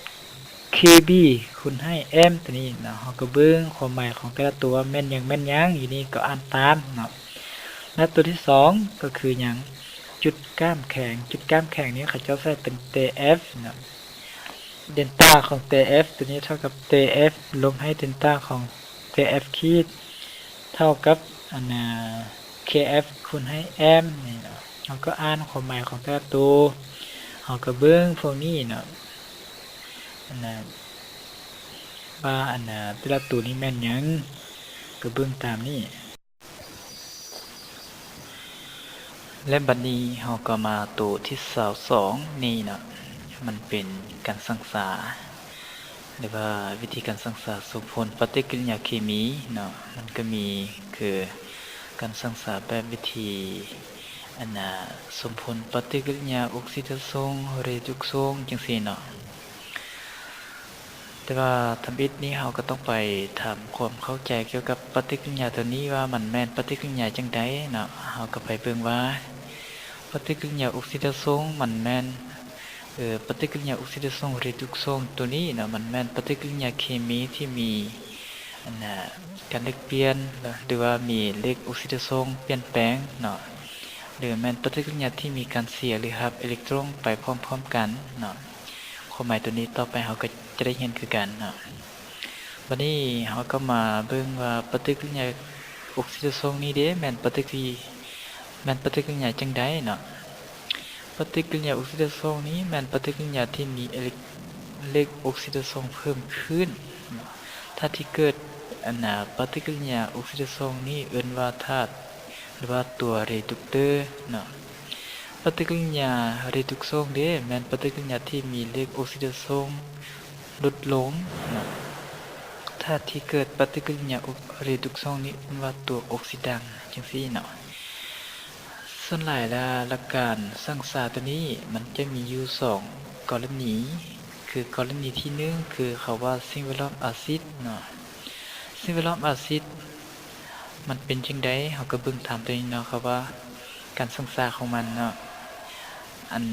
K B ຄູນໃຫ້ M ໂຕນີ້ເນາະ. ເຮົາກໍເບິ່ງຄວາມໝາຍຂອງແຕ່ລະຕົວແມ່ນຫຍັງແມ່ນຫຍັງ, ຢູ່ນີ້ກໍອ່ານຕາມເນາະ. ແລະ ຕົວທີສອງກໍຄືຫຍັງ? ຈຸດກ້າມແຂງ. ຈຸດກ້າມແຂງນີ້ເຂົາເຈົ້າໃຊ້ເປັນ T F ເນາະ. Delta ຂອງ T F ໂຕນີ້ເທົ່າກັບ T F ລົບໃຫ້ Delta ຂອງ T F ຂີດ ເທົ່າກັບ ອັນນ່າ K F ຄູນໃຫ້ M ນີ້ເນາະ. ເຮົາກໍອ່ານຄວາມໝາຍຂອງແຕ່ລະໂຕ, ເຮົາກໍເບິ່ງພວກນີ້ເນາະ ອັນນ່າ ວ່າ ອັນນ່າ ແຕ່ລະໂຕນີ້ແມ່ນຫຍັງ, ກໍເບິ່ງຕາມນີ້. ແລະ ບັດນີ້ເຮົາກໍມາໂຕທີຊາວສອງນີ້ເນາະ, ມັນເປັນການສັງສາ ຫຼືວ່າວິທີການສັງສາສົມຜົນປະຕິກິລິຍາເຄມີເນາະ. ມັນກໍມີຄືການສັງສາແບບວິທີ ອັນນ່າ ສົມຜົນປະຕິກິລິຍາອົກຊີດາຊົງ ເຣດຸກຊົງ ຈັ່ງຊີ້ເນາະ. ແຕ່ວ່າທຳອິດນີ້ເຮົາກໍຕ້ອງໄປທຳຄວາມເຂົ້າໃຈກ່ຽວກັບປະຕິກິລິຍາໂຕນີ້ວ່າມັນແມ່ນປະຕິກິລິຍາຈັ່ງໃດເນາະ. ເຮົາກໍໄປເບິ່ງວ່າປະຕິກິລິຍາອົກຊີດາຊົງມັນແມ່ນ ເອີ ປະຕິກິລິຍາອົກຊີດາຊົງເຣດຸກຊົງໂຕນີ້ເນາະ ມັນແມ່ນປະຕິກິລິຍາເຄມີທີ່ມີ ອັນນ່າ ການແລກປ່ຽນ ຫຼືວ່າມີເລກອົກຊີດາຊົງປ່ຽນແປງເນາະ ຫຼືແມ່ນປະຕິກິລິຍາທີ່ມີການເສຍ ຫຼືຮັບເອເລັກຕຣອນໄປພ້ອມໆກັນເນາະ. ຄວາມໝາຍໂຕນີ້ຕໍ່ໄປເຮົາກໍຈະໄດ້ຮຽນຄືກັນເນາະ. ບັດນີ້ເຮົາກໍມາເບິ່ງວ່າປະຕິກິລິຍາອົກຊີດາຊົງນີ້ເດ ແມ່ນປະຕິກິລິ ແມ່ນປະຕິກິລິຍາຈັ່ງໃດເນາະ. ປະຕິກິລິຍາອົກຊີດາຊົງນີ້ແມ່ນປະຕິກິລິຍາທີ່ມີເອເລັກ ເລກອົກຊີດາຊົງເພີ່ມຂຶ້ນເນາະ. ທາດທີ່ເກີດ ອັນນ່າ ປະຕິກິລິຍາອົກຊີດາຊົງນີ້ເອີ້ນວ່າທາດ ຫຼືວ່າຕົວເຣດຸກເຕີເນາະ. ປະຕິກິລິຍາເຣດຸກຊົງເດ ແມ່ນປະຕິກິລິຍາທີ່ມີເລກອົກຊີດາຊົງຫຼຸດລົງເນາະ. ທາດທີ່ເກີດປະຕິກິລິຍາອົກ ເຣດຸກຊົງນີ້ເອີ້ນວ່າຕົວອົກຊີດັງ ຈັ່ງຊີ້ເນາະ. ສ່ວນຫຼາຍແລ້ວ ຫຼັກການສັງສາໂຕນີ້ມັນຈະມີຢູ່ສອງກໍລະນີ ຄືກໍລະນີທີໜຶ່ງ ຄືເຂົາວ່າສິ່ງແວດລ້ອມອາຊິດເນາະ. ສິ່ງແວດລ້ອມອາຊິດມັນເປັນຈັ່ງໃດ ເຮົາກໍເບິ່ງຕາມໂຕນີ້ເນາະ ເຂົາວ່າການສັງສາຂອງມັນເນາະ. ອັນ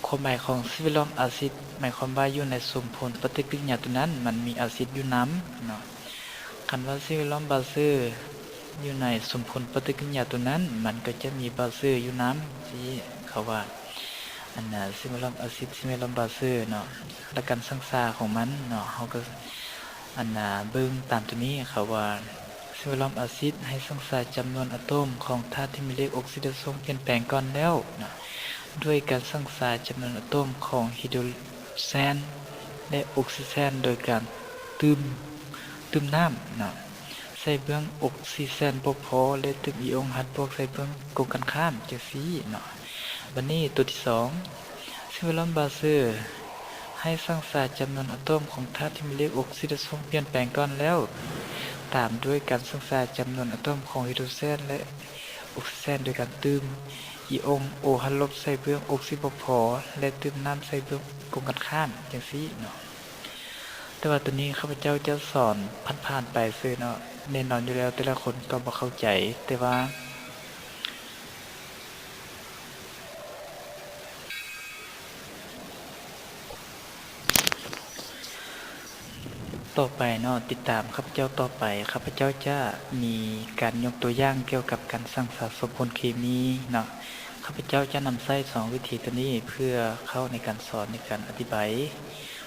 ຄວາມໝາຍຂອງສິ່ງແວດລ້ອມອາຊິດ ໝາຍຄວາມວ່າຢູ່ໃນສົມຜົນປະຕິກິລິຍາໂຕນັ້ນ ມັນມີອາຊິດຢູ່ນຳເນາະ. ຄັນວ່າສິ່ງແວດລ້ອມບາເຊີຢູ່ໃນສົມຜົນປະຕິກິລິຍາໂຕນັ້ນ ມັນກໍຈະມີບາເຊີຢູ່ນຳ ທີ່ເຂົາວ່າ ອັນນ່າ ສິ່ງແວດລ້ອມອາຊິດ ສິ່ງແວດລ້ອມບາເຊີເນາະ. ແລະ ການສັງສາຂອງມັນເນາະ ເຮົາກໍ ອັນນ່າ ເບິ່ງຕາມໂຕນີ້ ເຂົາວ່າ ສິ່ງແວດລ້ອມອາຊິດໃຫ້ສັງສາຈຳນວນອາໂຕມຂອງທາດທີ່ມີເລກອົກຊີດາຊົງປ່ຽນແປງກ່ອນແລ້ວເນາະ ດ້ວຍການສັງສາຈຳນວນອາໂຕມຂອງຮີໂດຣແຊນ ແລະ ອົກຊີແຊນ ໂດຍການຕື່ມ ຕື່ມນ້ຳເນາະ ໃສ່ເບື້ອງອົກຊີແຊນບວກພໍ ແລະ ຕື່ມອີອົງຮັດບວກໃສ່ເບື້ອງກົງກັນຂ້າມ ຈັ່ງຊີ້ເນາະ. ບັດນີ້ໂຕທີສອງ ສິ່ງແວດລ້ອມບາເຊີ ໃຫ້ສັງສາຈຳນວນອາໂຕມຂອງທາດທີ່ມີເລກອົກຊີດາຊົງປ່ຽນແປງກ່ອນແລ້ວ ຕາມດ້ວຍການສັງສາຈຳນວນອາໂຕມຂອງຮີໂດຣແຊນ ແລະ ອົກຊີແຊນ ໂດຍການຕື່ມອີອົງໂອຮັດລົບໃສ່ເບື້ອງອົກຊີບວກພໍ ແລະ ຕື່ມນ້ຳໃສ່ເບື້ອງກົງກັນຂ້າມ ຈັ່ງຊີ້ເນາະ. ແຕ່ວ່າໂຕນີ້ຂ້າພະເຈົ້າຈະສອນຜ່ານໆໄປຊື່ເນາະ, ແນ່ນອນຢູ່ແລ້ວແຕ່ລະຄົນກໍບໍ່ເຂົ້າໃຈ, ແຕ່ວ່າ ຕໍ່ໄປເນາະ, ຕິດຕາມຂ້າພະເຈົ້າຕໍ່ໄປ, ຂ້າພະເຈົ້າຈະມີການຍົກຕົວຢ່າງກ່ຽວກັບການສັງສາສົມຜົນເຄມີເນາະ. ຂ້າພະເຈົ້າຈະນຳໃຊ້ສອງວິທີໂຕນີ້ເພື່ອເຂົ້າໃນການສອນ, ໃນການອະທິບາຍ,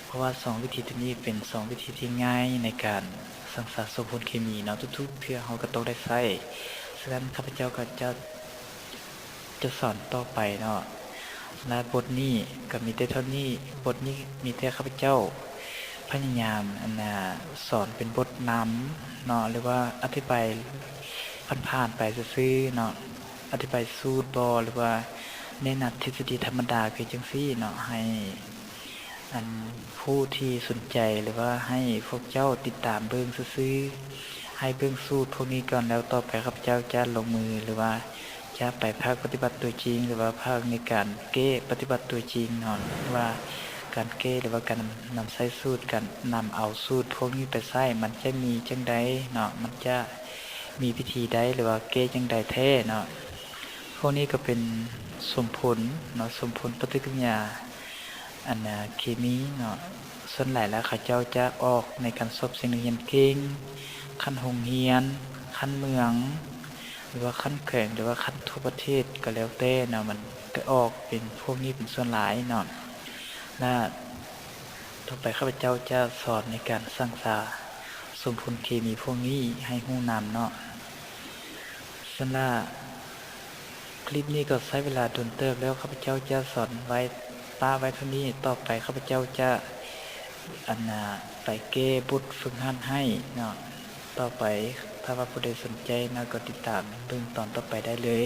ເພາະວ່າສອງວິທີໂຕນີ້ເປັນສອງວິທີທີ່ງ່າຍໃນການສັງສາສົມຜົນເຄມີເນາະ, ທຸກໆເທື່ອເຮົາກໍຕ້ອງໄດ້ໃຊ້. ສະນັ້ນ ຂ້າພະເຈົ້າກໍຈະ ຈະສອນຕໍ່ໄປເນາະ. ແລະ ບົດນີ້ກໍມີແຕ່ເທົ່ານີ້, ບົດນີ້ມີແຕ່ຂ້າພະເຈົ້າພະຍາຍາມ ອັນນ່າ ສອນເປັນບົດນຳເນາະ ຫຼືວ່າອະທິບາຍຜ່ານໆໄປຊື່ໆເນາະ, ອະທິບາຍສູດບໍ ຫຼືວ່າແນະນຳທິດສະດີທຳມະດາຄືຈັ່ງຊີ້ເນາະ, ໃຫ້ ອັນຜູ້ທີ່ສົນໃຈ ຫຼືວ່າໃຫ້ພວກເຈົ້າຕິດຕາມເບິ່ງຊື່ໆ ໃຫ້ເບິ່ງສູດພວກນີ້ກ່ອນ ແລ້ວຕໍ່ໄປຂ້າພະເຈົ້າຈະລົງມື ຫຼືວ່າຈະໄປພາກປະຕິບັດຕົວຈິງ ຫຼືວ່າພາກໃນການແກ້ປະຕິບັດຕົວຈິງເນາະ ວ່າການແກ້ ຫຼືວ່າການນຳໃຊ້ສູດ ການນຳເອົາສູດພວກນີ້ໄປໃຊ້ ມັນຈະມີຈັ່ງໃດເນາະ ມັນຈະມີວິທີໃດ ຫຼືວ່າແກ້ຈັ່ງໃດແທ້ເນາະ. ພວກນີ້ກໍເປັນສົມຜົນເນາະ ສົມຜົນປະຕິກິລິຍາ ອັນນາ ເຄມີເນາະ ສ່ວນຫຼາຍແລ້ວເຂົາເຈົ້າຈະອອກໃນການສອບເສັງນັກຮຽນເກັ່ງ ຂັ້ນໂຮງຮຽນ ຂັ້ນເມືອງ ຫຼືວ່າຂັ້ນແຂວງ ຫຼືວ່າຂັ້ນທົ່ວປະເທດກໍແລ້ວແຕ່ເນາະ ມັນກໍອອກເປັນພວກນີ້ເປັນສ່ວນຫຼາຍເນາະ ແລະ ຕໍ່ໄປຂ້າພະເຈົ້າຈະສອນໃນການສັງສາສົມຜົນເຄມີພວກນີ້ໃຫ້ຮູ້ນຳເນາະ. ສຳລັບຄລິບນີ້ກໍໃຊ້ເວລາດົນເຕີບແລ້ວ ຂ້າພະເຈົ້າຈະສອນໄວ້ ປະໄວ້ເທົ່ານີ້ ຕໍ່ໄປຂ້າພະເຈົ້າຈະ ອັນນາ ໄປແກ້ບົດຝຶກຫັດໃຫ້ເນາະ ຕໍ່ໄປ ຖ້າວ່າຜູ້ໃດສົນໃຈເນາະ ກໍຕິດຕາມເບິ່ງຕອນຕໍ່ໄປໄດ້ເລີຍ.